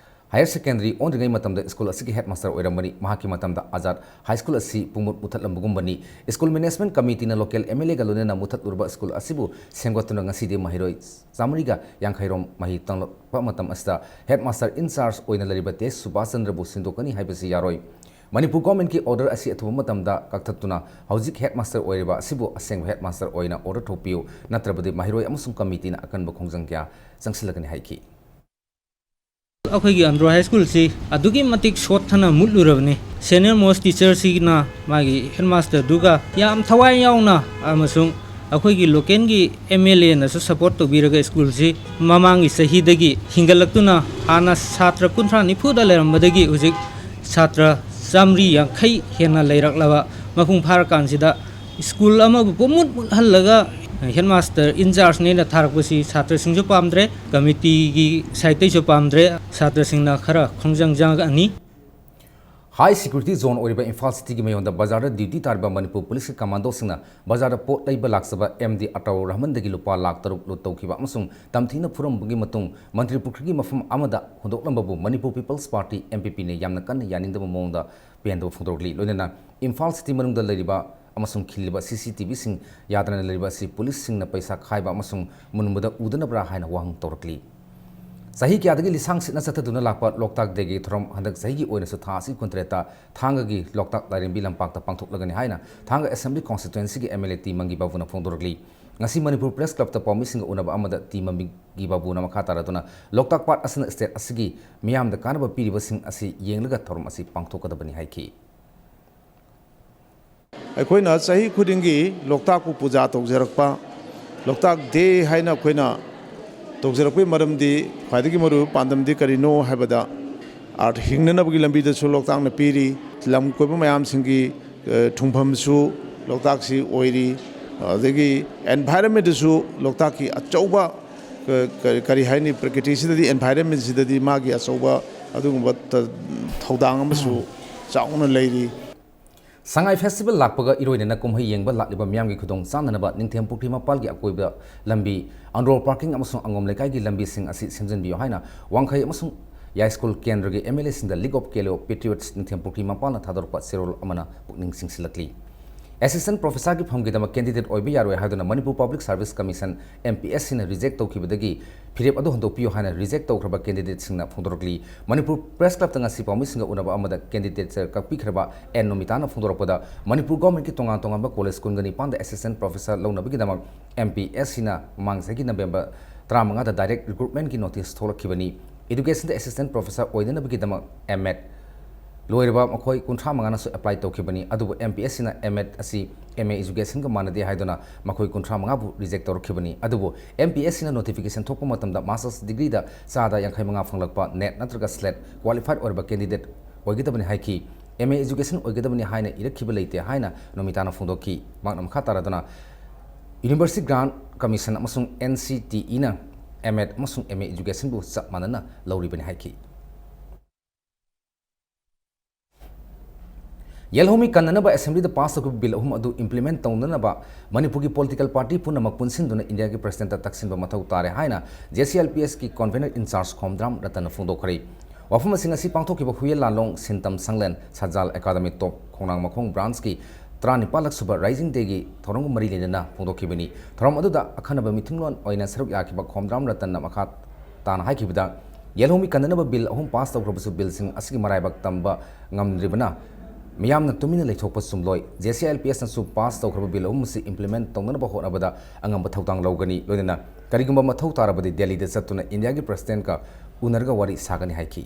ꯍꯥꯌꯔ ꯁꯦꯀꯦꯟꯗꯔꯤ ꯑꯣꯟꯗ꯭ꯔꯤꯉꯩ ꯃꯇꯝꯗ ꯁ꯭ꯀꯨꯜ ꯑꯁꯤꯒꯤ ꯍꯦꯗꯃꯥꯁꯇꯔ ꯑꯣꯏꯔꯝꯕꯅꯤ꯫ ꯃꯍꯥꯛꯀꯤ ꯃꯇꯝꯗ ꯑꯥꯖꯥꯗ ꯍꯥꯏ ꯁ꯭ꯀꯨꯜ ꯑꯁꯤ ꯄꯨꯡꯃꯨꯠ ꯃꯨꯊꯠꯂꯝꯕꯒꯨꯝꯕꯅꯤ꯫ ꯁ꯭ꯀꯨꯜ ꯃꯦꯅꯦꯖꯃꯦꯟꯠ ꯀꯃꯤꯇꯤꯅ ꯂꯣꯀꯦꯜ ꯑꯦꯝ ꯑꯦꯜ ꯑꯦꯒ ꯂꯣꯏꯅꯅ ꯃꯨꯊꯠꯂꯨꯔꯕ ꯁ꯭ꯀꯨꯜ ꯑꯁꯤꯕꯨ ꯁꯦꯝꯒꯠꯇꯨꯅ ꯉꯁꯤꯗꯤ ꯃꯍꯩꯔꯣꯏ ꯆꯥꯃꯔꯤꯒ ꯌꯥꯡꯈꯩ ꯔꯣꯝ ꯃꯍꯩ ꯇꯝꯂꯛꯄ ꯃꯇꯝ ꯑꯁꯤꯗ ꯍꯦꯗꯃꯥꯁꯇꯔ ꯏꯟꯆꯥꯔꯖ ꯑꯣꯏꯅ ꯂꯩꯔꯤꯕ ꯇꯦ ꯁꯨꯕꯥꯁ ꯆꯟꯗ꯭ꯔꯕꯨ ꯁꯤꯟꯗꯣꯛꯀꯅꯤ ꯍꯥꯏꯕꯁꯤ ꯌꯥꯔꯣꯏ꯫ ꯃꯅꯤꯄꯨꯔ ꯒꯣꯔꯃꯦꯟꯠꯀꯤ ꯑꯣꯔꯗꯔ ꯑꯁꯤ ꯑꯊꯨꯕ ꯃꯇꯝꯗ ꯀꯛꯊꯠꯇꯨꯅ ꯍꯧꯖꯤꯛ ꯍꯦꯗꯃꯥꯁꯇꯔ ꯑꯣꯏꯔꯤꯕ ꯑꯁꯤꯕꯨ ꯑꯁꯦꯡꯕ ꯍꯦꯗꯃꯥꯁꯇꯔ ꯑꯣꯏꯅ ꯑꯣꯔꯗꯔ ꯊꯣꯛꯄꯤꯌꯨ, ꯅꯠꯇ꯭ꯔꯕꯗꯤ ꯃꯍꯩꯔꯣꯏ ꯑꯃꯁꯨꯡ ꯀꯃꯤꯇꯤꯅ ꯑꯀꯟꯕ ꯈꯣꯡꯖꯪ ꯀꯌꯥ ꯆꯪꯁꯤꯜꯂꯒꯅꯤ ꯍꯥꯏꯈꯤ꯫ ꯑꯩꯈꯣꯏꯒꯤ ꯑꯟꯗ꯭ꯔꯣ ꯍꯥꯏ ꯁ꯭ꯀꯨꯜꯁꯤ ꯑꯗꯨꯛꯀꯤ ꯃꯇꯤꯛ ꯁꯣꯠꯊꯅ ꯃꯨꯠꯂꯨꯔꯕꯅꯤ꯫ ꯁꯦꯅꯤꯌꯔ ꯃꯣꯁ ꯇꯤꯆꯔꯁꯤꯅ ꯃꯥꯒꯤ ꯍꯦꯗꯃꯥꯁꯇꯔꯗꯨꯒ ꯌꯥꯝ ꯊꯋꯥꯏ ꯌꯥꯎꯅ ꯑꯃꯁꯨꯡ ꯑꯩꯈꯣꯏꯒꯤ ꯂꯣꯀꯦꯜꯒꯤ ꯑꯦꯝ ꯑꯦꯜ ꯑꯦꯅꯁꯨ ꯁꯄꯣꯔꯠ ꯇꯧꯕꯤꯔꯒ ꯁ꯭ꯀꯨꯜꯁꯤ ꯃꯃꯥꯡꯒꯤ ꯆꯍꯤꯗꯒꯤ ꯍꯤꯡꯒꯠꯂꯛꯇꯨꯅ ꯍꯥꯟꯅ ꯁꯥꯇ꯭ꯔ ꯀꯨꯟꯊ꯭ꯔꯥ ꯅꯤꯐꯨꯗ ꯂꯩꯔꯝꯕꯗꯒꯤ ꯍꯧꯖꯤꯛ ꯁꯥꯇ꯭ꯔ ꯆꯥꯃꯔꯤ ꯌꯥꯡꯈꯩ ꯍꯦꯟꯅ ꯂꯩꯔꯛꯂꯕ ꯃꯄꯨꯡ ꯐꯥꯔꯀꯥꯟꯁꯤꯗ ꯁ꯭ꯀꯨꯜ ꯑꯃꯕꯨ ꯄꯨꯝꯃꯨꯠ ꯃꯨꯠꯍꯜꯂꯒ ꯍꯦꯗꯃꯥꯁꯇꯔ ꯏꯟꯆꯥꯔꯖꯅꯦꯅ ꯊꯥꯔꯛꯄꯁꯤ ꯁꯥꯇ꯭ꯔꯁꯤꯡꯁꯨ ꯄꯥꯝꯗ꯭ꯔꯦ, ꯀꯃꯤꯇꯤꯒꯤ ꯁꯥꯏꯠꯇꯩꯁꯨ ꯄꯥꯝꯗ꯭ꯔꯦ, ꯁꯥꯇ꯭ꯔꯁꯤꯡꯅ ꯈꯔ ꯈꯣꯡꯖꯪ ꯆꯪꯉꯛꯑꯅꯤ꯫ High security zone ꯑꯣꯏꯔꯤꯕ ꯏꯝꯐꯥꯜ ꯁꯤꯇꯤꯒꯤ ꯃꯌꯣꯟꯗ ꯕꯖꯥꯔꯗ duty ꯇꯥꯔꯤꯕ ꯃꯅꯤꯄꯨꯔ ꯄꯨꯂꯤꯁꯀꯤ ꯀꯃꯥꯟꯗꯣꯁꯤꯡꯅ ꯕꯖꯥꯔꯗ ꯄꯣꯠ ꯂꯩꯕ ꯂꯥꯛꯆꯕ ꯑꯦꯝ ꯗꯤ ꯑꯇꯥꯎꯔ ꯔꯍꯃꯟꯗꯒꯤ ꯂꯨꯄꯥ ꯂꯥꯈ ꯇꯔꯨꯛ ꯂꯨꯠ ꯇꯧꯈꯤꯕ ꯑꯃꯁꯨꯡ ꯇꯝꯊꯤꯅ ꯐꯨꯔꯝꯕꯒꯤ ꯃꯇꯨꯡ ꯃꯟꯇ꯭ꯔꯤ ꯄꯨꯈ꯭ꯔꯤꯒꯤ ꯃꯐꯝ ꯑꯃꯗ ꯍꯨꯟꯗꯣꯛꯂꯝꯕꯕꯨ Manipur peoples party, M P ꯄꯤꯅ ꯌꯥꯝꯅ ꯀꯟꯅ ꯌꯥꯅꯤꯡꯗꯕ ꯃꯑꯣꯡꯗ ꯄꯦꯟꯗꯕ ꯐꯣꯡꯗꯣꯔꯛꯂꯤ꯫ ꯂꯣꯏꯅꯅ ꯏꯝꯐꯥꯜ ꯁꯤꯇꯤ ꯃꯅꯨꯡꯗ ꯂꯩꯔꯤꯕ ꯑꯃꯁꯨꯡ ꯈꯤꯜꯂꯤꯕ ꯁꯤ ꯁꯤ ꯇꯤ ꯚꯤꯁꯤꯡ ꯌꯥꯗꯅ ꯂꯩꯔꯤꯕ ꯑꯁꯤ ꯄꯨꯂꯤꯁꯁꯤꯡꯅ ꯄꯩꯁꯥ ꯈꯥꯏꯕ ꯑꯃꯁꯨꯡ ꯃꯨꯟꯕꯗ ꯎꯗꯅꯕ꯭ꯔꯥ ꯍꯥꯏꯅ ꯋꯥꯍꯪ ꯇꯧꯔꯛꯂꯤ꯫ ꯆꯍꯤ ꯀꯌꯥꯗꯒꯤ ꯂꯤꯁꯥꯡ ꯁꯤꯠꯅ ꯆꯠꯊꯗꯨꯅ ꯂꯥꯛꯄ ꯂꯣꯛꯇꯥꯛ ꯗꯦꯒꯤ ꯊꯧꯔꯝ ꯍꯟꯗꯛ ꯆꯍꯤꯒꯤ ꯑꯣꯏꯅꯁꯨ ꯊꯥ ꯑꯁꯤ ꯀꯨꯟꯇꯔꯦꯠꯇ ꯊꯥꯡꯒꯒꯤ ꯂꯣꯛꯇꯥꯛ ꯂꯥꯏꯔꯦꯝꯕꯤ ꯂꯝꯄꯥꯛꯇ ꯄꯥꯡꯊꯣꯛꯂꯒꯅꯤ ꯍꯥꯏꯅ ꯊꯥꯡꯒ ꯑꯦꯁꯦꯝꯕ꯭ꯂꯤ ꯀꯣꯟꯁꯇꯤꯇ꯭ꯋꯦꯟꯁꯤꯒꯤ M L A T Mangi ꯕꯥꯕꯨꯅ ꯐꯣꯡꯗꯣꯔꯛꯂꯤ꯫ ꯉꯁꯤ ꯃꯅꯤꯄꯨꯔ ꯄ꯭ꯔꯦꯁ ꯀ꯭ꯂꯕꯇ ꯄꯥꯎꯃꯤꯁꯤꯡꯒ ꯎꯅꯕ ꯑꯃꯗ ꯇꯤ ꯃꯪꯒꯤ ꯕꯥꯕꯨꯅ ꯃꯈꯥ ꯇꯥꯔꯗꯨꯅ ꯂꯣꯛꯇꯥꯛ ꯄꯥꯠ ꯑꯁꯤꯅ ꯁ꯭ꯇꯦꯠ ꯑꯁꯤꯒꯤ ꯃꯤꯌꯥꯝꯗ ꯀꯥꯟꯅꯕ ꯄꯤꯔꯤꯕꯁꯤꯡ ꯑꯁꯤ ꯌꯦꯡꯂꯒ ꯊꯧꯔꯝ ꯑꯁꯤ ꯄꯥꯡꯊꯣꯛꯀꯗꯕꯅꯤ ꯍꯥꯏꯈꯤ꯫ ꯑꯩꯈꯣꯏꯅ ꯆꯍꯤ ꯈꯨꯗꯤꯡꯒꯤ ꯂꯣꯛꯇꯥꯛꯄꯨ ꯄꯨꯖꯥ ꯇꯧꯖꯔꯛꯄ, ꯂꯣꯛꯇꯥꯛ ꯗꯦ ꯍꯥꯏꯅ ꯑꯩꯈꯣꯏꯅ ꯇꯧꯖꯔꯛꯄꯒꯤ ꯃꯔꯝꯗꯤ, ꯈ꯭ꯋꯥꯏꯗꯒꯤ ꯃꯔꯨꯑꯣꯏꯕ ꯄꯥꯟꯗꯝꯗꯤ ꯀꯔꯤꯅꯣ ꯍꯥꯏꯕꯗ, ꯑꯥꯔꯊ ꯍꯤꯡꯅꯅꯕꯒꯤ ꯂꯝꯕꯤꯗꯁꯨ ꯂꯣꯛꯇꯥꯛꯅ ꯄꯤꯔꯤ, ꯂꯝ ꯀꯣꯏꯕ ꯃꯌꯥꯝꯁꯤꯡꯒꯤ, ꯑ, ꯊꯨꯡꯐꯝꯁꯨ ꯂꯣꯛꯇꯥꯛꯁꯤ ꯑꯣꯏꯔꯤ, ꯑꯗꯒꯤ ꯑꯦꯟꯚꯥꯏꯔꯟꯃꯦꯟꯗꯁꯨ ꯂꯣꯛꯇꯥꯛꯀꯤ ꯑꯆꯧꯕ, ꯑ, ꯀꯔꯤ, ꯀꯔꯤ ꯍꯥꯏꯅꯤ, ꯄ꯭ꯔꯀꯤꯇꯤꯁꯤꯗꯗꯤ, ꯑꯦꯟꯚꯥꯏꯔꯟꯃꯦꯟꯁꯤꯗꯗꯤ ꯃꯥꯒꯤ ꯑꯆꯧꯕ ꯑꯗꯨꯒꯨꯝꯕ ꯇ-, ꯊꯧꯗꯥꯡ ꯑꯃꯁꯨ ꯆꯥꯎꯅ ꯂꯩꯔꯤ꯫ ꯁꯉꯥꯏ ꯐꯦꯁꯇꯤꯚꯦꯜ ꯂꯥꯛꯄꯒ ꯏꯔꯣꯏꯅꯅ ꯀꯨꯝꯍꯩ ꯌꯦꯡꯕ ꯂꯥꯛꯂꯤꯕ ꯃꯤꯌꯥꯝꯒꯤ ꯈꯨꯗꯣꯡ ꯆꯥꯅꯅꯕ ꯅꯤꯡꯊꯦꯝ ꯄꯨꯈ꯭ꯔꯤ ꯃꯄꯥꯜꯒꯤ ꯑꯀꯣꯏꯕ ꯂꯝꯕꯤ, ꯑꯟꯗ꯭ꯔꯣ ꯄꯥꯔꯀꯤꯡ ꯑꯃꯁꯨꯡ ꯑꯪꯉꯣꯝ ꯂꯩꯀꯥꯏꯒꯤ ꯂꯝꯕꯤꯁꯤꯡ ꯑꯁꯤ ꯁꯦꯝꯖꯤꯟꯕꯤꯌꯨ ꯍꯥꯏꯅ ꯋꯥꯡꯈꯩ ꯑꯃꯁꯨꯡ ꯌꯥꯏꯁ꯭ꯀꯨꯜ ꯀꯦꯟꯗ꯭ꯔꯒꯤ ꯑꯦꯝ ꯑꯦꯜ ꯑꯦꯁꯤꯡꯗ League of Kelo Patriots ꯅꯤꯡꯊꯦꯝ ꯄꯨꯈ꯭ꯔꯤ ꯃꯄꯥꯜꯅ ꯊꯥꯗꯣꯔꯛꯄ ꯆꯦꯔꯣꯜ ꯑꯃꯅ ꯄꯨꯛꯅꯤꯡ ꯆꯤꯡꯁꯤꯜꯂꯛꯂꯤ꯫ ꯑꯦꯁꯤꯁ꯭ꯇꯦꯟꯠ ꯄ꯭ꯔꯣꯐꯦꯁꯔꯒꯤ ꯐꯝꯒꯤꯗꯃꯛ ꯀꯦꯟꯗꯤꯗꯦꯠ ꯑꯣꯏꯕ ꯌꯥꯔꯣꯏ ꯍꯥꯏꯗꯨꯅ Manipur public service commission, M P S ꯁꯤꯅ ꯔꯤꯖꯦꯛ ꯇꯧꯈꯤꯕꯗꯒꯤ ꯐꯤꯔꯦꯞ ꯑꯗꯨ ꯍꯟꯗꯣꯛꯄꯤꯌꯨ ꯍꯥꯏꯅ ꯔꯤꯖꯦꯛ ꯇꯧꯈ꯭ꯔꯕ ꯀꯦꯟꯗꯤꯗꯦꯠꯁꯤꯡꯅ ꯐꯣꯡꯗꯣꯔꯛꯂꯤ꯫ ꯃꯅꯤꯄꯨꯔ ꯄ꯭ꯔꯦꯁ ꯀ꯭ꯂꯕꯇ ꯉꯁꯤ ꯄꯥꯎꯃꯤꯁꯤꯡꯒ ꯎꯅꯕ ꯑꯃꯗ ꯀꯦꯟꯗꯤꯗꯦꯠ ꯀꯛꯄꯤꯈ꯭ꯔꯕ ꯑꯦꯟ ꯅꯣꯃꯤꯇꯥꯅ ꯐꯣꯡꯗꯣꯔꯛꯄꯗ, ꯃꯅꯤꯄꯨꯔ ꯒꯣꯔꯃꯦꯟꯠꯀꯤ ꯇꯣꯉꯥꯟ ꯇꯣꯉꯥꯟꯕ ꯀꯣꯂꯦꯖ ꯀꯨꯟꯒ ꯅꯤꯄꯥꯟꯗ ꯑꯦꯁꯤꯁ꯭ꯇꯦꯟꯠ ꯄ꯭ꯔꯣꯐꯦꯁꯔ ꯂꯧꯅꯕꯒꯤꯗꯃꯛ ꯑꯦꯝ ꯄꯤ ꯑꯦꯁ ꯁꯤꯅ ꯃꯃꯥꯡ ꯆꯍꯤꯒꯤ ꯅꯕꯦꯝꯕꯔ ꯇꯔꯥꯃꯉꯥꯗ ꯗꯥꯏꯔꯦꯛ ꯔꯤꯀ꯭ꯔꯨꯠꯃꯦꯟꯠꯀꯤ ꯅꯣꯇꯤꯁ ꯊꯣꯛꯂꯛꯈꯤꯕꯅꯤ꯫ ꯏꯗꯨꯀꯦꯁꯟꯗ ꯑꯦꯁꯤꯁ꯭ꯇꯦꯟꯠ ꯄ꯭ꯔꯣꯐꯦꯁꯔ ꯑꯣꯏꯅꯅꯕꯒꯤꯗꯃꯛ ꯑꯦꯝ ꯑꯦꯗ ꯂꯣꯏꯔꯕ ꯃꯈꯣꯏ ꯀꯨꯟꯊ꯭ꯔꯥ ꯃꯉꯥꯅꯁꯨ ꯑꯦꯄ꯭ꯂꯥꯏ ꯇꯧꯈꯤꯕꯅꯤ꯫ ꯑꯗꯨꯕꯨ ꯑꯦꯝ ꯄꯤ ꯑꯦꯁ ꯁꯤꯅ ꯑꯦꯝ ꯑꯦꯗ ꯑꯁꯤ ꯑꯦꯝ ꯑꯦ ꯏꯖꯨꯀꯦꯁꯟꯒ ꯃꯥꯟꯅꯗꯦ ꯍꯥꯏꯗꯨꯅ ꯃꯈꯣꯏ ꯀꯨꯟꯊ꯭ꯔꯥ ꯃꯉꯥꯕꯨ ꯔꯤꯖꯦꯛ ꯇꯧꯔꯛꯈꯤꯕꯅꯤ꯫ ꯑꯗꯨꯕꯨ ꯑꯦꯝ ꯄꯤ ꯑꯦꯁ ꯁꯤꯅ ꯅꯣꯇꯤꯐꯤꯀꯦꯁꯟ ꯊꯣꯛꯄ ꯃꯇꯝꯗ ꯃꯥꯁꯇꯔꯁ ꯗꯤꯒ꯭ꯔꯤꯗ ꯆꯥꯗ ꯌꯥꯡꯈꯩ ꯃꯉꯥ ꯐꯪꯂꯛꯄ ꯅꯦꯠ ꯅꯠꯇ꯭ꯔꯒ ꯁ꯭ꯂꯦꯠ ꯀ꯭ꯋꯥꯂꯤꯐꯥꯏꯗ ꯑꯣꯏꯔꯕ ꯀꯦꯟꯗꯤꯗꯦꯠ ꯑꯣꯏꯒꯗꯕꯅꯤ ꯍꯥꯏꯈꯤ꯫ ꯑꯦꯝ ꯑꯦ ꯏꯖꯨꯀꯦꯁꯟ ꯑꯣꯏꯒꯗꯕꯅꯤ ꯍꯥꯏꯅ ꯏꯔꯛꯈꯤꯕ ꯂꯩꯇꯦ ꯍꯥꯏꯅ ꯅꯣꯃꯤꯇꯥꯅ ꯐꯣꯡꯗꯣꯛꯈꯤ꯫ ꯃꯍꯥꯛꯅ ꯃꯈꯥ ꯇꯥꯔꯗꯨꯅ ꯌꯨꯅꯤꯚꯔꯁꯤꯇꯤ ꯒ꯭ꯔꯥꯟꯠ ꯀꯃꯤꯁꯟ ꯑꯃꯁꯨꯡ ꯑꯦꯟ ꯁꯤ ꯇꯤ ꯏꯅ ꯑꯦꯝ ꯑꯦꯗ ꯑꯃꯁꯨꯡ ꯑꯦꯝ ꯑꯦ ꯏꯖꯨꯀꯦꯁꯟꯕꯨ ꯆꯞ ꯃꯥꯟꯅꯅ ꯂꯧꯔꯤꯕꯅꯤ ꯍꯥꯏꯈꯤ꯫ ꯌꯦꯜꯍꯧꯃꯤ ꯀꯟꯅꯅꯕ ꯑꯦꯁꯦꯝꯕ꯭ꯂꯤꯗ ꯄꯥꯁ ꯇꯧꯈꯤꯕ ꯕꯤꯜ ꯑꯍꯨꯝ ꯑꯗꯨ ꯏꯝꯄ꯭ꯂꯤꯃꯦꯟꯠ ꯇꯧꯅꯅꯕ ꯃꯅꯤꯄꯨꯔꯒꯤ ꯄꯣꯂꯤꯇꯤꯀꯦꯜ ꯄꯥꯔꯇꯤ ꯄꯨꯝꯅꯃꯛ ꯄꯨꯟꯁꯤꯟꯗꯨꯅ ꯏꯟꯗꯤꯌꯥꯒꯤ ꯄ꯭ꯔꯁꯤꯗꯦꯟꯠꯇ ꯇꯛꯁꯤꯟꯕ ꯃꯊꯧ ꯇꯥꯔꯦ ꯍꯥꯏꯅ ꯖꯦ ꯁꯤ ꯑꯦꯜ ꯄꯤ ꯑꯦꯁꯀꯤ ꯀꯟꯚꯦꯅꯔ ꯏꯟꯆꯥꯔꯖ ꯈꯣꯝꯗ꯭ꯔꯥꯝ ꯔꯇꯟꯅ ꯐꯣꯡꯗꯣꯛꯈ꯭ꯔꯦ꯫ ꯋꯥꯐꯝꯁꯤꯡ ꯑꯁꯤ ꯄꯥꯡꯊꯣꯛꯈꯤꯕ ꯍꯨꯌꯦꯟ ꯂꯥꯂꯣꯡ ꯁꯤꯟꯇꯝ ꯁꯪꯂꯦꯟ ꯁꯖꯥꯜ ꯑꯦꯀꯥꯗꯃꯤ ꯇꯣꯞ ꯈꯣꯡꯅꯥꯡ ꯃꯈꯣꯡ ꯕ꯭ꯔꯥꯟꯁꯀꯤ ꯇꯔꯥꯅꯤꯄꯥꯜꯂꯛ ꯁꯨꯕ ꯔꯥꯏꯖꯤꯡ ꯗꯦꯒꯤ ꯊꯧꯔꯝꯒ ꯃꯔꯤ ꯂꯩꯅꯅ ꯐꯣꯡꯗꯣꯛꯈꯤꯕꯅꯤ꯫ ꯊꯧꯔꯝ ꯑꯗꯨꯗ ꯑꯈꯟꯅꯕ ꯃꯤꯊꯨꯡꯂꯣꯟ ꯑꯣꯏꯅ ꯁꯔꯨꯛ ꯌꯥꯈꯤꯕ ꯈꯣꯝꯗ꯭ꯔꯥꯝ ꯔꯇꯟꯅ ꯃꯈꯥ ꯇꯥꯅ ꯍꯥꯏꯈꯤꯕꯗ, ꯌꯦꯜꯍꯧꯃꯤ ꯀꯟꯅꯅꯕ ꯕꯤꯜ ꯑꯍꯨꯝ ꯄꯥꯁ ꯇꯧꯈ꯭ꯔꯕꯁꯨ ꯕꯤꯜꯁꯤꯡ ꯑꯁꯤꯒꯤ ꯃꯔꯥꯏꯕꯛ ꯇꯝꯕ ꯉꯝꯗ꯭ꯔꯤꯕꯅ ꯃꯤꯌꯥꯝꯅ ꯇꯨꯃꯤꯟꯅ ꯂꯩꯊꯣꯛꯄ ꯆꯨꯝꯂꯣꯏ꯫ ꯖꯦ ꯁꯤ ꯑꯦꯜ ꯄꯤ ꯑꯦꯁꯅꯁꯨ ꯄꯥꯁ ꯇꯧꯈ꯭ꯔꯕ ꯕꯤꯜ ꯑꯍꯨꯝ ꯑꯁꯤ ꯏꯝꯄ꯭ꯂꯤꯃꯦꯟꯠ ꯇꯧꯅꯅꯕ ꯍꯣꯠꯅꯕꯗ ꯑꯉꯝꯕ ꯊꯧꯗꯥꯡ ꯂꯧꯒꯅꯤ꯫ ꯂꯣꯏꯅꯅ ꯀꯔꯤꯒꯨꯝꯕ ꯃꯊꯧ ꯇꯥꯔꯕꯗꯤ ꯗꯦꯜꯂꯤꯗ ꯆꯠꯇꯨꯅ ꯏꯟꯗꯤꯌꯥꯒꯤ ꯄ꯭ꯔꯁꯤꯗꯦꯟꯠꯀ ꯎꯅꯔꯒ ꯋꯥꯔꯤ ꯁꯥꯒꯅꯤ ꯍꯥꯏꯈꯤ꯫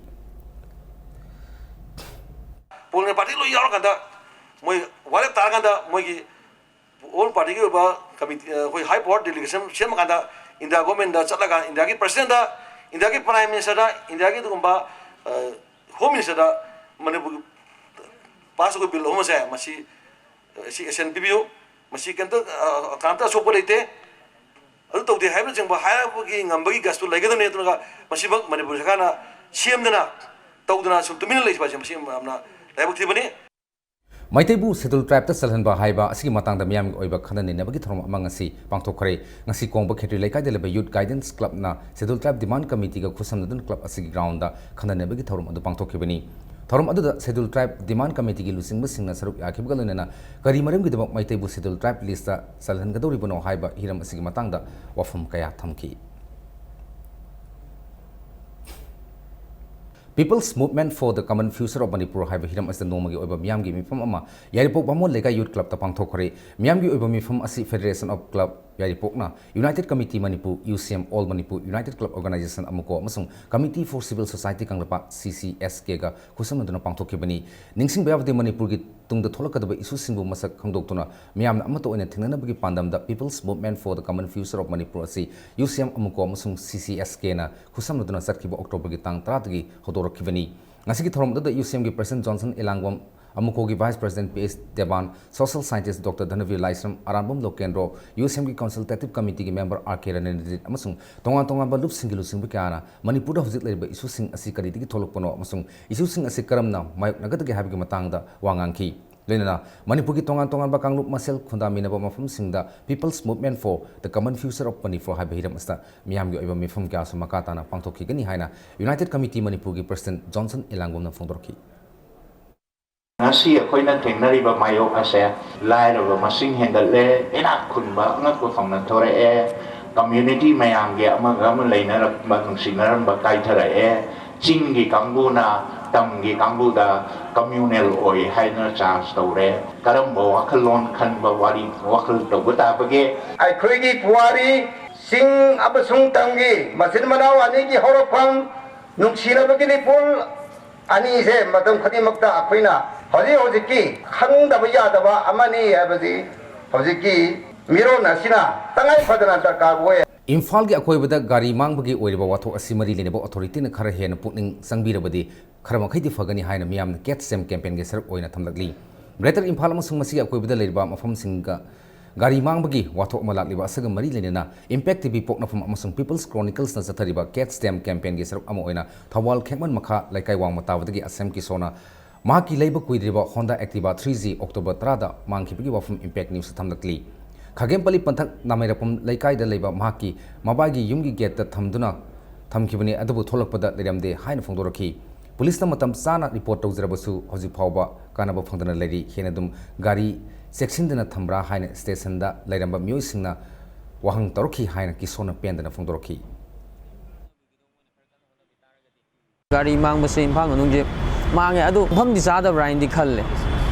ꯄꯣꯂꯤꯇꯤꯀꯦꯜ ꯄꯥꯔꯇꯤ ꯂꯣꯏ ꯌꯥꯎꯔꯀꯥꯟꯗ ꯃꯣꯏ ꯋꯥꯔꯦꯞ ꯇꯥꯔꯀꯥꯟꯗ ꯃꯣꯏꯒꯤ ꯑꯣꯜ ꯄꯥꯔꯇꯤꯒꯤ ꯑꯣꯏꯕ ꯀꯃꯤꯇꯤ, ꯑ, ꯑꯩꯈꯣꯏ ꯍꯥꯏ ꯄꯋꯥꯔ ꯗꯦꯂꯤꯒꯦꯁꯟ ꯁꯦꯝꯃꯀꯥꯟꯗ ꯏꯟꯗꯤꯌꯥ ꯒꯣꯔꯃꯦꯟꯗ ꯆꯠꯂꯒ ꯏꯟꯗꯤꯌꯥꯒꯤ ꯄ꯭ꯔꯁꯤꯗꯦꯟꯠꯇ, ꯏꯟꯗꯤꯌꯥꯒꯤ ꯄ꯭ꯔꯥꯏꯝ ꯃꯤꯅꯤꯁꯇꯔꯗ, ꯏꯟꯗꯤꯌꯥꯒꯤ ꯑꯗꯨꯒꯨꯝꯕ, ꯑ, ꯍꯣꯝ ꯃꯤꯅꯤꯁꯇꯔꯗ ꯃꯅꯤꯄꯨꯔꯒꯤ ꯄꯥꯁ ꯇꯧꯕ ꯕꯤꯜ ꯑꯍꯨꯝ ꯑꯁꯦ ꯃꯁꯤ, ꯑ, ꯁꯤ ꯑꯦꯛꯁꯟ ꯄꯤꯕꯤꯌꯨ, ꯃꯁꯤ ꯀꯩꯝꯇ, ꯑ, ꯀꯅꯥꯝꯇ ꯑꯁꯣꯛꯄ ꯂꯩꯇꯦ, ꯑꯗꯨ ꯇꯧꯗꯦ ꯍꯥꯏꯕꯅꯆꯤꯡꯕ ꯍꯥꯏꯕꯒꯤ ꯉꯝꯕꯒꯤ ꯒꯁꯇꯨ ꯂꯩꯒꯗꯕꯅꯤ꯫ ꯑꯗꯨꯒ ꯃꯁꯤꯃꯛ ꯃꯅꯤꯄꯨꯔ ꯁꯔꯀꯥꯔꯅ ꯁꯦꯝꯗꯅ ꯇꯧꯗꯅ ꯁꯨꯝ ꯇꯨꯃꯤꯟꯅ ꯂꯩꯕ ꯍꯥꯏꯁꯦ ꯃꯁꯤ ꯌꯥꯝꯅ ꯂꯥꯏꯕꯛ ꯊꯤꯕꯅꯤ꯫ ꯃꯩꯇꯩꯕꯨ ꯁꯦꯗꯨꯜ ꯇ꯭ꯔꯥꯏꯕꯇ ꯆꯜꯍꯟꯕ ꯍꯥꯏꯕ ꯑꯁꯤꯒꯤ ꯃꯇꯥꯡꯗ ꯃꯤꯌꯥꯝꯒꯤ ꯑꯣꯏꯕ ꯈꯟꯅ ꯅꯩꯅꯕꯒꯤ ꯊꯧꯔꯝ ꯑꯃ ꯉꯁꯤ ꯄꯥꯡꯊꯣꯛꯈ꯭ꯔꯦ꯫ ꯉꯁꯤ ꯀꯣꯡꯕ ꯈꯦꯇ꯭ꯔꯤ ꯂꯩꯀꯥꯏꯗ ꯂꯩꯕ ꯌꯨꯠ ꯒꯥꯏꯗꯦꯟꯁ ꯀ꯭ꯂꯕꯅ ꯁꯦꯗꯨꯜ ꯇ꯭ꯔꯥꯏꯕ ꯗꯤꯃꯥꯟ ꯀꯃꯤꯇꯤꯒ ꯈꯨꯠꯁꯝꯅꯗꯨꯅ ꯀ꯭ꯂꯕ ꯑꯁꯤꯒꯤ ꯒ꯭ꯔꯥꯎꯟꯗ ꯈꯟꯅ ꯅꯩꯅꯕꯒꯤ ꯊꯧꯔꯝ ꯑꯗꯨ ꯄꯥꯡꯊꯣꯛꯈꯤꯕꯅꯤ꯫ ꯊꯧꯔꯝ ꯑꯗꯨꯗ ꯁꯦꯗꯨꯜ ꯇ꯭ꯔꯥꯏꯕ ꯗꯤꯃꯥꯟ ꯀꯃꯤꯇꯤꯒꯤ ꯂꯨꯆꯤꯡꯕꯁꯤꯡꯅ ꯁꯔꯨꯛ ꯌꯥꯈꯤꯕꯒ ꯂꯣꯏꯅꯅ ꯀꯔꯤ ꯃꯔꯝꯒꯤꯗꯃꯛ ꯃꯩꯇꯩꯕꯨ ꯁꯦꯗꯨꯜ ꯇ꯭ꯔꯥꯏꯕ ꯂꯤꯁꯇ ꯆꯜꯍꯟꯒꯗꯧꯔꯤꯕꯅꯣ ꯍꯥꯏꯕ ꯍꯤꯔꯝ ꯑꯁꯤꯒꯤ ꯃꯇꯥꯡꯗ ꯋꯥꯐꯝ ꯀꯌꯥ ꯊꯝꯈꯤ꯫ People's Movement for the Common Future of Manipur ꯍꯥꯏꯕ ꯍꯤꯔꯝ ꯑꯁꯤꯗ ꯅꯣꯡꯃꯒꯤ ꯑꯣꯏꯕ ꯃꯤꯌꯥꯝꯒꯤ ꯃꯤꯐꯝ ꯑꯃ ꯌꯥꯏꯔꯤꯄꯣꯛ ꯕꯥꯃꯣꯟ ꯂꯩꯀꯥꯏ ꯌꯨꯠ ꯀ꯭ꯂꯕꯇ ꯄꯥꯡꯊꯣꯛꯈ꯭ꯔꯦ꯫ ꯃꯤꯌꯥꯝꯒꯤ ꯑꯣꯏꯕ ꯃꯤꯐꯝ ꯑꯁꯤ Federation of Club ꯌꯥꯏꯔꯤꯄꯣꯛꯅ, United Committee Manipur, U C M All Manipur, United Club Organization ꯑꯃꯀꯣ ꯑꯃꯁꯨꯡ Committee for Civil Society Kangleipak, C C S K ꯒ ꯈꯨꯠꯁꯝꯅꯗꯨꯅ ꯄꯥꯡꯊꯣꯛꯈꯤꯕꯅꯤ꯫ ꯅꯤꯡꯁꯤꯡꯕ ꯌꯥꯕꯗꯤ, ꯃꯅꯤꯄꯨꯔꯒꯤ ꯇꯨꯡꯗ ꯊꯣꯛꯂꯛꯀꯗꯕ ꯏꯁꯨꯁꯤꯡꯕꯨ ꯃꯁꯛ ꯈꯪꯗꯣꯛꯇꯨꯅ ꯃꯤꯌꯥꯝꯅ ꯑꯃꯠꯇ ꯑꯣꯏꯅ ꯊꯦꯡꯅꯅꯕꯒꯤ ꯄꯥꯟꯗꯝꯗ People's Movement for the Common Future of Manipur ꯑꯁꯤ U C M ꯑꯃꯀꯣ ꯑꯃꯁꯨꯡ C C S K ꯅ ꯈꯨꯠꯁꯝꯅꯗꯨꯅ ꯆꯠꯈꯤꯕ ꯑꯣꯛꯇꯣꯕꯔꯒꯤ ꯇꯥꯡ ꯇꯔꯥꯗꯒꯤ ꯍꯧꯗꯣꯔꯛꯈꯤꯕꯅꯤ꯫ ꯉꯁꯤꯒꯤ ꯊꯧꯔꯝ ꯑꯗꯨꯗ U C M ꯒꯤ President Johnson ꯏꯂꯥꯡꯕꯝ, ꯑꯃꯨꯀꯣꯒꯤ Vice President P H Devan, Social Scientist Doctor Dhanavir Laisram, ꯑꯔꯥꯟꯕꯝ ꯂꯣꯀꯦꯟꯗ꯭ꯔꯣ, ꯌꯨ ꯑꯦꯁ ꯑꯦꯝꯒꯤ Consultative Committeeꯒꯤ Member R K Ranendra ꯑꯃꯁꯨꯡ ꯇꯣꯉꯥꯟ ꯇꯣꯉꯥꯟꯕ ꯂꯨꯞꯁꯤꯡꯒꯤ ꯂꯨꯆꯤꯡꯕ ꯀꯌꯥꯅ ꯃꯅꯤꯄꯨꯔꯗ ꯍꯧꯖꯤꯛ ꯂꯩꯔꯤꯕ issueꯁꯤꯡ ꯑꯁꯤ ꯀꯔꯤꯗꯒꯤ ꯊꯣꯛꯂꯛꯄꯅꯣ ꯑꯃꯁꯨꯡ issueꯁꯤꯡ ꯑꯁꯤ ꯀꯔꯝꯅ ꯃꯥꯌꯣꯛꯅꯒꯗꯒꯦ ꯍꯥꯏꯕꯒꯤ ꯃꯇꯥꯡꯗ ꯋꯥ ꯉꯥꯡꯈꯤ꯫ ꯂꯣꯏꯅꯅ ꯃꯅꯤꯄꯨꯔꯒꯤ ꯇꯣꯉꯥꯟ ꯇꯣꯉꯥꯟꯕ ꯀꯥꯡꯂꯨꯞ ꯃꯁꯦꯜ ꯈꯨꯟꯗꯥꯃꯤꯟꯅꯕ ꯃꯐꯝꯁꯤꯡꯗ People's Movement for the Common Future of Manipur ꯍꯥꯏꯕ ꯍꯤꯔꯝ ꯑꯁꯤꯗ ꯃꯤꯌꯥꯝꯒꯤ ꯑꯣꯏꯕ ꯃꯤꯐꯝ ꯀꯌꯥꯁꯨ ꯃꯈꯥ ꯇꯥꯅ ꯄꯥꯡꯊꯣꯛꯈꯤꯒꯅꯤ ꯍꯥꯏꯅ United Committee ꯃꯅꯤꯄꯨꯔꯒꯤ President Johnson ꯏꯂꯥꯡꯒꯣꯝꯅ ꯐꯣꯡꯗꯣꯔꯛꯈꯤ꯫ ꯉꯁꯤ ꯑꯩꯈꯣꯏꯅ ꯊꯦꯡꯅꯔꯤꯕ ꯃꯥꯌꯣꯛ ꯑꯁꯦ ꯂꯥꯏꯔꯕ ꯃꯁꯤꯡ ꯍꯦꯟꯒꯠꯂꯦ, ꯏꯅꯥꯛ ꯈꯨꯟꯕ ꯑꯉꯛꯄ ꯐꯪꯅ ꯊꯣꯔꯛꯑꯦ, community ꯃꯌꯥꯝꯒꯤ ꯑꯃꯒ ꯑꯃ ꯂꯩꯅꯔꯝꯕ, ꯅꯨꯡꯁꯤꯅꯔꯝꯕ ꯀꯥꯏꯊꯔꯛꯑꯦ, ꯆꯤꯡꯒꯤ ꯀꯥꯡꯕꯨꯅ ꯇꯝꯒꯤ ꯀꯥꯡꯕꯨꯗ communal ꯑꯣꯏ ꯍꯥꯏꯗꯨꯅ charge ꯇꯧꯔꯦ꯫ ꯀꯔꯝꯕ ꯋꯥꯈꯜꯂꯣꯟ ꯈꯟꯕ ꯋꯥꯔꯤ ꯋꯥꯈꯜ ꯇꯧꯕ ꯇꯥꯕꯒꯦ? ꯑꯩꯈꯣꯏꯒꯤ ꯄꯨꯋꯥꯔꯤ, ꯆꯤꯡ ꯑꯃꯁꯨꯡ ꯇꯝꯒꯤ ꯃꯆꯤꯟ ꯃꯅꯥꯎ ꯑꯅꯤꯒꯤ ꯍꯧꯔꯛꯐꯝ, ꯅꯨꯡꯁꯤꯅꯕꯒꯤ ꯂꯤꯄꯨꯟ ꯑꯅꯤꯁꯦ ꯃꯇꯝ ꯈꯨꯗꯤꯡꯃꯛꯇ ꯑꯩꯈꯣꯏꯅ ꯍꯧꯖꯤꯛ ꯍꯧꯖꯤꯛꯀꯤ ꯈꯪꯗꯕ ꯌꯥꯗꯕ ꯑꯃꯅꯤ ꯍꯥꯏꯕꯁꯤ ꯍꯧꯖꯤꯛꯀꯤ ꯃꯤꯔꯣꯟ ꯑꯁꯤꯅ ꯇꯉꯥꯏ ꯐꯗꯅ ꯗꯔꯀꯥꯔ ꯑꯣꯏ꯫ ꯏꯝꯐꯥꯜꯒꯤ ꯑꯀꯣꯏꯕꯗ ꯒꯥꯔꯤ ꯃꯥꯡꯕꯒꯤ ꯑꯣꯏꯔꯤꯕ ꯋꯥꯊꯣꯛ ꯑꯁꯤ ꯃꯔꯤ ꯂꯩꯅꯕ authorityꯅ ꯈꯔ ꯍꯦꯟꯅ ꯄꯨꯛꯅꯤꯡ ꯆꯪꯕꯤꯔꯕꯗꯤ ꯈꯔ ꯃꯈꯩꯗꯤ ꯐꯒꯅꯤ ꯍꯥꯏꯅ ꯃꯤꯌꯥꯝꯅ Catch Them campaignꯒꯤ ꯁꯔꯨꯛ ꯑꯣꯏꯅ ꯊꯝꯂꯛꯂꯤ꯫ Greater ꯏꯝꯐꯥꯜ ꯑꯃꯁꯨꯡ ꯃꯁꯤꯒꯤ ꯑꯀꯣꯏꯕꯗ ꯂꯩꯔꯤꯕ ꯃꯐꯝꯁꯤꯡꯒ ꯒꯥꯔꯤ ꯃꯥꯡꯕꯒꯤ ꯋꯥꯊꯣꯛ ꯑꯃ ꯂꯥꯛꯂꯤꯕ ꯑꯁꯤꯒ ꯃꯔꯤ ꯂꯩꯅꯅ Impact T V ꯄꯣꯛꯅꯐꯝ ꯑꯃꯁꯨꯡ People's Chroniclesꯅ ꯆꯠꯊꯔꯤꯕ Catch Them campaignꯒꯤ ꯁꯔꯨꯛ ꯑꯃ ꯑꯣꯏꯅ ꯊꯧꯕꯥꯜ ꯈꯦꯛꯃꯟ ꯃꯈꯥ ꯂꯩꯀꯥꯏ ꯋꯥꯡꯃ ꯇꯥꯕꯗꯒꯤ ꯑꯁꯦꯝ ꯀꯤꯁꯣꯅ ꯃꯍꯥꯛꯀꯤ ꯂꯩꯕ ꯀꯨꯏꯗ꯭ꯔꯤꯕ Honda Activa three G October ꯇꯔꯥꯗ ꯃꯥꯡꯈꯤꯕꯒꯤ ꯋꯥꯐꯝ Impact Newsꯇ ꯊꯝꯂꯛꯂꯤ꯫ ꯈꯥꯒꯦꯝꯄꯜꯂꯤ ꯄꯟꯊꯛ ꯅꯥꯃꯩꯔꯛꯄꯝ ꯂꯩꯀꯥꯏꯗ ꯂꯩꯕ ꯃꯍꯥꯛꯀꯤ ꯃꯕꯥꯏꯒꯤ ꯌꯨꯝꯒꯤ gateꯇ ꯊꯝꯗꯨꯅ ꯊꯝꯈꯤꯕꯅꯤ, ꯑꯗꯨꯕꯨ ꯊꯣꯛꯂꯛꯄꯗ ꯂꯩꯔꯝꯗꯦ ꯍꯥꯏꯅ ꯐꯣꯡꯗꯣꯔꯛꯈꯤ꯫ ꯄꯨꯂꯤꯁꯅ ꯃꯇꯝ ꯆꯥꯅ report ꯇꯧꯖꯔꯕꯁꯨ ꯍꯧꯖꯤꯛ ꯐꯥꯎꯕ ꯀꯥꯟꯅꯕ ꯐꯪꯗꯅ ꯂꯩꯔꯤ꯫ ꯍꯦꯟꯅ ꯑꯗꯨꯝ ꯒꯥꯔꯤ ꯆꯦꯛꯁꯤꯟꯗꯅ ꯊꯝꯕ꯭ꯔꯥ ꯍꯥꯏꯅ stationꯗ ꯂꯩꯔꯝꯕ ꯃꯤꯑꯣꯏꯁꯤꯡꯅ ꯋꯥꯍꯪ ꯇꯧꯔꯛꯈꯤ ꯍꯥꯏꯅ ꯀꯤꯁꯣꯟꯅ ꯄꯦꯟꯗꯅ ꯐꯣꯡꯗꯣꯔꯛꯈꯤ꯫ ꯒꯥꯔꯤ ꯃꯥꯡꯕꯁꯦ ꯏꯝꯐꯥꯜ ꯃꯅꯨꯡꯁꯦ ꯃꯥꯡꯉꯦ, ꯑꯗꯨ ꯃꯐꯝꯗꯤ ꯆꯥꯗꯕ꯭ꯔꯥ ꯍꯥꯏꯅꯗꯤ ꯈꯜꯂꯦ꯫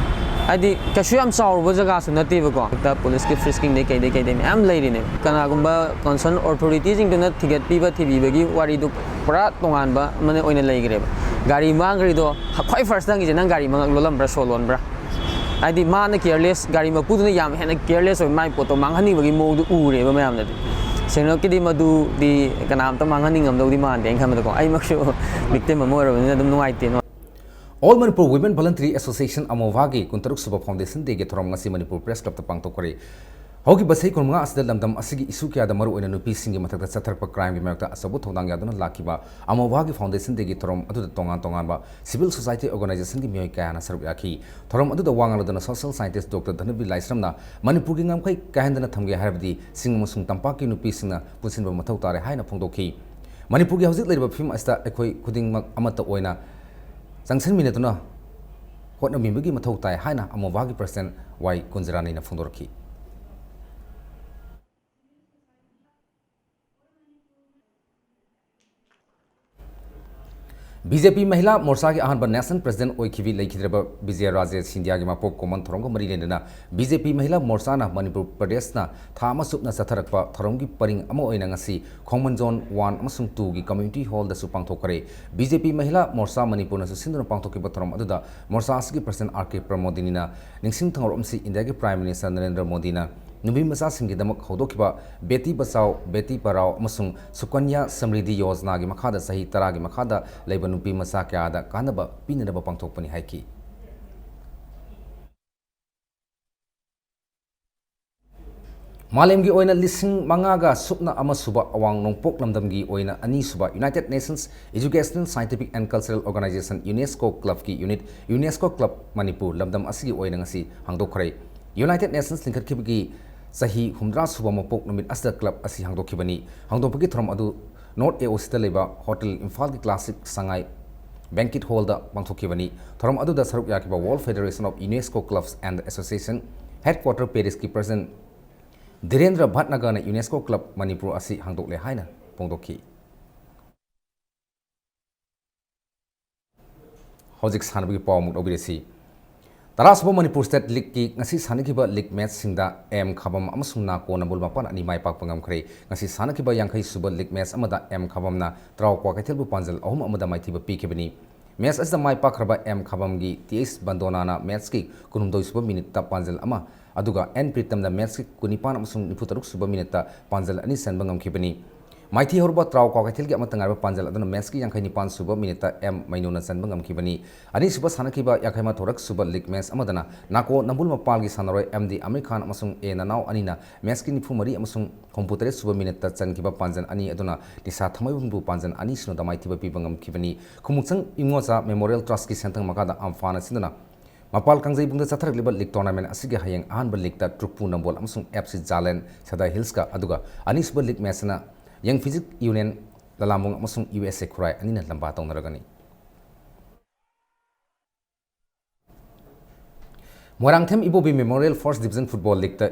ꯍꯥꯏꯗꯤ ꯀꯩꯁꯨ ꯌꯥꯝ ꯆꯥꯎꯔꯨꯕ ꯖꯒꯥꯁꯨ ꯅꯠꯇꯦꯕꯀꯣ꯫ ꯍꯦꯛꯇ ꯄꯨꯂꯤꯁꯀꯤ friskingꯗꯩ ꯀꯩꯗꯩ ꯀꯩꯗꯩ ꯃꯌꯥꯝ ꯂꯩꯔꯤꯅꯦ꯫ ꯀꯅꯥꯒꯨꯝꯕ concern authorityꯁꯤꯡꯗꯨꯅ ꯊꯤꯒꯠꯄꯤꯕ ꯊꯤꯕꯤꯕꯒꯤ ꯋꯥꯔꯤꯗꯨ ꯄꯨꯔꯥ ꯇꯣꯉꯥꯟꯕ ꯑꯃꯅ ꯑꯣꯏꯅ ꯂꯩꯈ꯭ꯔꯦꯕ꯫ ꯒꯥꯔꯤ ꯃꯥꯡꯈ꯭ꯔꯤꯗꯣ ꯈ꯭ꯋꯥꯏ first ꯍꯪꯉꯤꯁꯦ ꯅꯪ ꯒꯥꯔꯤ ꯃꯥꯡ-, ꯂꯣꯜꯂꯝꯕ꯭ꯔꯥ, ꯁꯣ ꯂꯣꯟꯕ꯭ꯔꯥ? ꯍꯥꯏꯗꯤ ꯃꯥꯅ careless, ꯒꯥꯔꯤ ꯃꯄꯨꯗꯨꯅ ꯌꯥꯝ ꯍꯦꯟꯅ careless ꯑꯣꯏ, ꯃꯥꯏ ꯄꯣꯠꯇꯣ ꯃꯥꯡꯍꯟꯅꯤꯡꯕꯒꯤ ꯃꯑꯣꯡꯗꯨ ꯎꯔꯦꯕ ꯃꯌꯥꯝꯅꯗꯤ꯫ ꯁꯦꯡꯂꯞꯀꯤꯗꯤ ꯃꯗꯨꯗꯤ ꯀꯅꯥꯝꯇ ꯃꯥꯡꯍꯟꯅꯤꯡꯉꯝꯗꯧꯗꯤ ꯃꯥꯟꯗꯦ ꯑꯩꯅ ꯈꯟꯕꯗꯀꯣ꯫ ꯑꯩꯃꯛꯁꯨ victim ꯑꯃ ꯑꯣꯏꯔꯕꯅꯤꯅ ꯑꯗꯨꯝ ꯅꯨꯡꯉꯥꯏꯇꯦ꯫ All Manipur Women Voluntary Association, ꯑꯃꯣꯚꯥꯒꯤ ꯀꯨꯟꯇꯔꯨꯛ ꯁꯨꯕ Foundation Dayꯒꯤ ꯊꯧꯔꯝ ꯉꯁꯤ ꯃꯅꯤꯄꯨꯔ Press Clubꯇ ꯄꯥꯡꯊꯣꯛꯈ꯭ꯔꯦ꯫ ꯍꯧꯈꯤꯕ ꯆꯍꯤ ꯀꯨꯟꯃꯉꯥ ꯑꯁꯤꯗ ꯂꯝꯗꯝ ꯑꯁꯤꯒꯤ issue ꯀꯌꯥꯗ, ꯃꯔꯨꯑꯣꯏꯅ ꯅꯨꯄꯤꯁꯤꯡꯒꯤ ꯃꯊꯛꯇ ꯆꯠꯊꯔꯛꯄ crimeꯒꯤ ꯃꯥꯌꯣꯛꯇ ꯑꯆꯧꯕ ꯊꯧꯗꯥꯡ ꯌꯥꯗꯨꯅ ꯂꯥꯛꯈꯤꯕ ꯑꯃꯣꯚꯥꯒꯤ Foundation Dayꯒꯤ ꯊꯧꯔꯝ ꯑꯗꯨꯗ ꯇꯣꯉꯥꯟ ꯇꯣꯉꯥꯟꯕ civil society organizationꯒꯤ ꯃꯤꯑꯣꯏ ꯀꯌꯥꯅ ꯁꯔꯨꯛ ꯌꯥꯈꯤ꯫ ꯊꯧꯔꯝ ꯑꯗꯨꯗ ꯋꯥ ꯉꯥꯡꯂꯗꯨꯅ social scientist Doctor ꯙꯅꯕꯤꯔ ꯂꯥꯏꯁ꯭ꯔꯝꯅ ꯃꯅꯤꯄꯨꯔꯒꯤ ꯉꯝꯈꯩ ꯀꯥꯏꯍꯟꯗꯅ ꯊꯝꯒꯦ ꯍꯥꯏꯔꯕꯗꯤ ꯆꯤꯡ ꯑꯃꯁꯨꯡ ꯇꯝꯄꯥꯛꯀꯤ ꯅꯨꯄꯤꯁꯤꯡꯅ ꯄꯨꯟꯁꯤꯟꯕ ꯃꯊꯧ ꯇꯥꯔꯦ ꯍꯥꯏꯅ ꯐꯣꯡꯗꯣꯛꯈꯤ꯫ ꯃꯅꯤꯄꯨꯔꯒꯤ ꯍꯧꯖꯤꯛ ꯂꯩꯔꯤꯕ ꯐꯤꯕꯝ ꯑꯁꯤꯗ ꯑꯩꯈꯣꯏ ꯈꯨꯗꯤꯡꯃꯛ ꯑꯃꯠꯇ ꯑꯣꯏꯅ ꯆꯪꯁꯤꯟꯃꯤꯟꯅꯗꯨꯅ ꯍꯣꯠꯅꯃꯤꯟꯕꯒꯤ ꯃꯊꯧ ꯇꯥꯏ ꯍꯥꯏꯅ ꯑꯃꯣꯚꯥꯒꯤ President ꯋꯥꯏ ꯀꯨꯟꯖꯔꯥꯅꯤꯅ ꯐꯣꯡꯗꯣꯔꯛꯈꯤ꯫ ꯕꯤ ꯖꯦ ꯄꯤ ꯃꯍꯤꯂꯥ ꯃꯣꯔꯆꯥꯒꯤ ꯑꯍꯥꯟꯕ National President ꯑꯣꯏꯈꯤꯕꯤ ꯂꯩꯈꯤꯗ꯭ꯔꯕ ꯕꯤꯖꯌ ꯔꯥꯖꯦ ꯁꯤꯟꯙꯤꯌꯥꯒꯤ ꯃꯄꯣꯛ ꯀꯨꯝꯑꯣꯟ ꯊꯧꯔꯝꯒ ꯃꯔꯤ ꯂꯩꯅꯅ ꯕꯤ ꯖꯦ ꯄꯤ ꯃꯍꯤꯂꯥ ꯃꯣꯔꯆꯥꯅ ꯃꯅꯤꯄꯨꯔ ꯄ꯭ꯔꯗꯦꯁꯅ ꯊꯥ ꯑꯃ ꯆꯨꯞꯅ ꯆꯠꯊꯔꯛꯄ ꯊꯧꯔꯝꯒꯤ ꯄꯔꯤꯡ ꯑꯃ ꯑꯣꯏꯅ ꯉꯁꯤ ꯈꯣꯡꯃꯟ Zone one ꯑꯃꯁꯨꯡ twoꯒꯤ community hallꯗꯁꯨ ꯄꯥꯡꯊꯣꯛꯈ꯭ꯔꯦ꯫ ꯕꯤ ꯖꯦ ꯄꯤ ꯃꯍꯤꯂꯥ ꯃꯣꯔꯆꯥ ꯃꯅꯤꯄꯨꯔꯅꯁꯨ ꯁꯤꯟꯗꯨꯅ ꯄꯥꯡꯊꯣꯛꯈꯤꯕ ꯊꯧꯔꯝ ꯑꯗꯨꯗ ꯃꯣꯔꯆꯥ ꯑꯁꯤꯒꯤ President ꯑꯥꯔ ꯀꯦ ꯄ꯭ꯔꯃꯣꯗꯤꯅꯤꯅ ꯅꯤꯡꯁꯤꯡ ꯊꯧꯔꯝ ꯑꯁꯤ ꯏꯟꯗꯤꯌꯥꯒꯤ Prime Minister ꯅꯔꯦꯟꯗ꯭ꯔ ꯃꯣꯗꯤꯅ ꯅꯨꯄꯤ ꯃꯆꯥꯁꯤꯡꯒꯤꯗꯃꯛ ꯍꯧꯗꯣꯛꯈꯤꯕ ꯕꯦꯇꯤ ꯕꯆꯥꯎ, ꯕꯦꯇꯤ ꯄꯔꯥꯎ ꯑꯃꯁꯨꯡ ꯁꯨꯀꯟꯌꯥ ꯁꯃ꯭ꯔꯤꯗꯤ ꯌꯣꯖꯅꯥꯒꯤ ꯃꯈꯥꯗ ꯆꯍꯤ ꯇꯔꯥꯒꯤ ꯃꯈꯥꯗ ꯂꯩꯕ ꯅꯨꯄꯤ ꯃꯆꯥ ꯀꯌꯥꯗ ꯀꯥꯟꯅꯕ ꯄꯤꯅꯅꯕ ꯄꯥꯡꯊꯣꯛꯄꯅꯤ ꯍꯥꯏꯈꯤ꯫ ꯃꯥꯂꯦꯝꯒꯤ ꯑꯣꯏꯅ ꯂꯤꯁꯤꯡ ꯃꯉꯥꯒ ꯁꯨꯞꯅ ꯑꯃ ꯁꯨꯕ ꯑꯋꯥꯡ ꯅꯣꯡꯄꯣꯛ ꯂꯝꯗꯝꯒꯤ ꯑꯣꯏꯅ ꯑꯅꯤꯁꯨꯕ United Nations Educational, Scientific and Cultural Organization, UNESCO Clubꯀꯤ unit UNESCO Club Manipur ꯂꯝꯗꯝ ꯑꯁꯤꯒꯤ ꯑꯣꯏꯅ ꯉꯁꯤ ꯍꯥꯡꯗꯣꯛꯈ꯭ꯔꯦ꯫ United Nations ꯂꯤꯡꯈꯠꯈꯤꯕꯒꯤ ꯆꯍꯤ ꯍꯨꯝꯗ꯭ꯔꯥ ꯁꯨꯕ ꯃꯄꯣꯛ ꯅꯨꯃꯤꯠ ꯑꯁꯤꯗ club ꯑꯁꯤ ꯍꯥꯡꯗꯣꯛꯈꯤꯕꯅꯤ꯫ ꯍꯥꯡꯗꯣꯛꯄꯒꯤ ꯊꯧꯔꯝ ꯑꯗꯨ North A O Cꯗ ꯂꯩꯕ Hotel ꯏꯝꯐꯥꯜꯒꯤ Classic ꯁꯉꯥꯏ Banquet Hallꯗ ꯄꯥꯡꯊꯣꯛꯈꯤꯕꯅꯤ꯫ ꯊꯧꯔꯝ ꯑꯗꯨꯗ ꯁꯔꯨꯛ ꯌꯥꯈꯤꯕ World Federation of UNESCO Clubs and Association Headquarter Parisꯀꯤ President ꯙꯤꯔꯦꯟꯗ꯭ꯔ ꯚꯠꯅꯒꯔꯅ UNESCO Club Manipur ꯑꯁꯤ ꯍꯥꯡꯗꯣꯛꯂꯦ ꯍꯥꯏꯅ ꯐꯣꯡꯗꯣꯛꯈꯤ꯫ ꯍꯧꯖꯤꯛ ꯁꯥꯟꯅꯕꯒꯤ ꯄꯥꯎ ꯑꯃꯨꯛ ꯂꯧꯕꯤꯔꯁꯤ꯫ ꯇꯔꯥꯁꯨꯕ ꯃꯅꯤꯄꯨꯔ State Leagueꯀꯤ ꯉꯁꯤ ꯁꯥꯟꯅꯈꯤꯕ league matchꯁꯤꯡꯗ ꯑꯦꯝ ꯈꯥꯕꯝ ꯑꯃꯁꯨꯡ ꯅꯥꯀꯣ ꯅꯝꯕꯣꯜ ꯃꯄꯥꯟ ꯑꯅꯤ ꯃꯥꯏ ꯄꯥꯛꯄ ꯉꯝꯈ꯭ꯔꯦ꯫ ꯉꯁꯤ ꯁꯥꯟꯅꯈꯤꯕ ꯌꯥꯡꯈꯩ ꯁꯨꯕ league match ꯑꯃꯗ ꯑꯦꯝ ꯈꯥꯕꯝꯅ ꯇ꯭ꯔꯥꯎ ꯀ꯭ꯋꯥꯀꯩꯊꯦꯜꯕꯨ ꯄꯥꯟꯖꯜ ꯑꯍꯨꯝ ꯑꯃꯗ ꯃꯥꯏꯊꯤꯕ ꯄꯤꯈꯤꯕꯅꯤ꯫ Match ꯑꯁꯤꯗ ꯃꯥꯏ ꯄꯥꯛꯈ꯭ꯔꯕ ꯑꯦꯝ ꯈꯥꯕꯝꯒꯤ ꯇꯤ ꯑꯩꯆ ꯕꯟꯗꯣꯅꯥꯅ matchꯀꯤ ꯀꯨꯟꯍꯨꯝꯗꯣꯏ ꯁꯨꯕ minuteꯇ ꯄꯥꯟꯖꯜ ꯑꯃ, ꯑꯗꯨꯒ ꯑꯦꯟ ꯄ꯭ꯔꯤꯇꯝꯅ matchꯀꯤ ꯀꯨꯟꯅꯤꯄꯥꯟ ꯑꯃꯁꯨꯡ ꯅꯤꯐꯨꯇꯔꯨꯛ ꯁꯨꯕ minuteꯇ ꯄꯥꯟꯖꯜ ꯑꯅꯤ ꯆꯟꯕ ꯉꯝꯈꯤꯕꯅꯤ꯫ ꯃꯥꯏꯊꯤ ꯍꯧꯔꯕ ꯇ꯭ꯔꯥꯎ ꯀ꯭ꯋꯥꯀꯩꯊꯦꯜꯒꯤ ꯑꯃꯠꯇ ꯉꯥꯏꯔꯕ ꯄꯥꯟꯖꯜ ꯑꯗꯨꯅ ꯃꯦꯠꯁꯀꯤ ꯌꯥꯡꯈꯩ ꯅꯤꯄꯥꯟ ꯁꯨꯕ ꯃꯤꯅꯤꯠꯇ ꯑꯦꯝ ꯃꯩꯅꯨꯅ ꯆꯟꯕ ꯉꯝꯈꯤꯕꯅꯤ꯫ ꯑꯅꯤꯁꯨꯕ ꯁꯥꯟꯅꯈꯤꯕ ꯌꯥꯡꯈꯩ ꯃꯥꯊꯣꯏꯔꯛ ꯁꯨꯕ ꯂꯤꯒ ꯃꯦꯠꯁ ꯑꯃꯗꯅ ꯅꯥꯀꯣ ꯅꯝꯕꯨꯜ ꯃꯄꯥꯜꯒꯤ ꯁꯥꯟꯅꯔꯣꯏ ꯑꯦꯝ ꯗꯤ ꯑꯃꯤꯔ ꯈꯥꯟ ꯑꯃꯁꯨꯡ ꯑꯦ ꯅꯅꯥꯎ ꯑꯅꯤꯅ ꯃꯦꯠꯁꯀꯤ ꯅꯤꯐꯨ ꯃꯔꯤ ꯑꯃꯁꯨꯡ ꯍꯨꯝꯐꯨ ꯇꯔꯦꯠ ꯁꯨꯕ ꯃꯤꯅꯤꯠꯇ ꯆꯟꯈꯤꯕ ꯄꯥꯟꯖꯜ ꯑꯅꯤ ꯑꯗꯨꯅ ꯅꯤꯁꯥ ꯊꯥꯡꯃꯩꯕꯟꯕꯨ ꯄꯥꯟꯖꯜ ꯑꯅꯤ ꯁꯤꯅꯣꯗ ꯃꯥꯏꯊꯤꯕ ꯄꯤꯕ ꯉꯝꯈꯤꯕꯅꯤ꯫ ꯈꯨꯃꯨꯛꯆꯪ ꯏꯃꯣꯆꯥ ꯃꯦꯃꯣꯔꯤꯌꯦꯜ ꯇ꯭ꯔꯁꯀꯤ ꯁꯦꯟꯊꯪ ꯃꯈꯥꯗ ꯑꯝꯐꯥꯅ ꯁꯤꯟꯗꯨꯅ ꯃꯄꯥꯜ ꯀꯥꯡꯖꯩꯕꯨꯡꯗ ꯆꯠꯊꯔꯛꯂꯤꯕ ꯂꯤꯒ ꯇꯣꯔꯅꯥꯃꯦꯟ ꯑꯁꯤꯒꯤ ꯍꯌꯦꯡ ꯑꯍꯥꯟꯕ ꯂꯤꯒꯇ ꯇ꯭ꯔꯨꯛꯄꯨ ꯅꯝꯕꯣꯜ ꯑꯃꯁꯨꯡ ꯑꯦꯐ ꯁꯤ ꯖꯥꯂꯦꯟ ꯁꯦꯗꯥꯏ ꯍꯤꯜꯁꯀ, ꯑꯗꯨꯒ ꯑꯅꯤꯁꯨꯕ ꯂꯤꯒ ꯃꯦꯠꯁꯅ ꯌꯪ ꯐꯤꯖꯤꯛ ꯌꯨꯅꯤꯌꯟ ꯂꯂꯥꯝꯕꯨꯡ ꯑꯃꯁꯨꯡ ꯌꯨ ꯑꯦꯁ ꯑꯦ ꯈꯨꯔꯥꯏ ꯑꯅꯤꯅ ꯂꯝꯕꯥ ꯇꯧꯅꯔꯒꯅꯤ꯫ Moirangthem Ibobi memorial first division football ꯂꯤꯒꯇ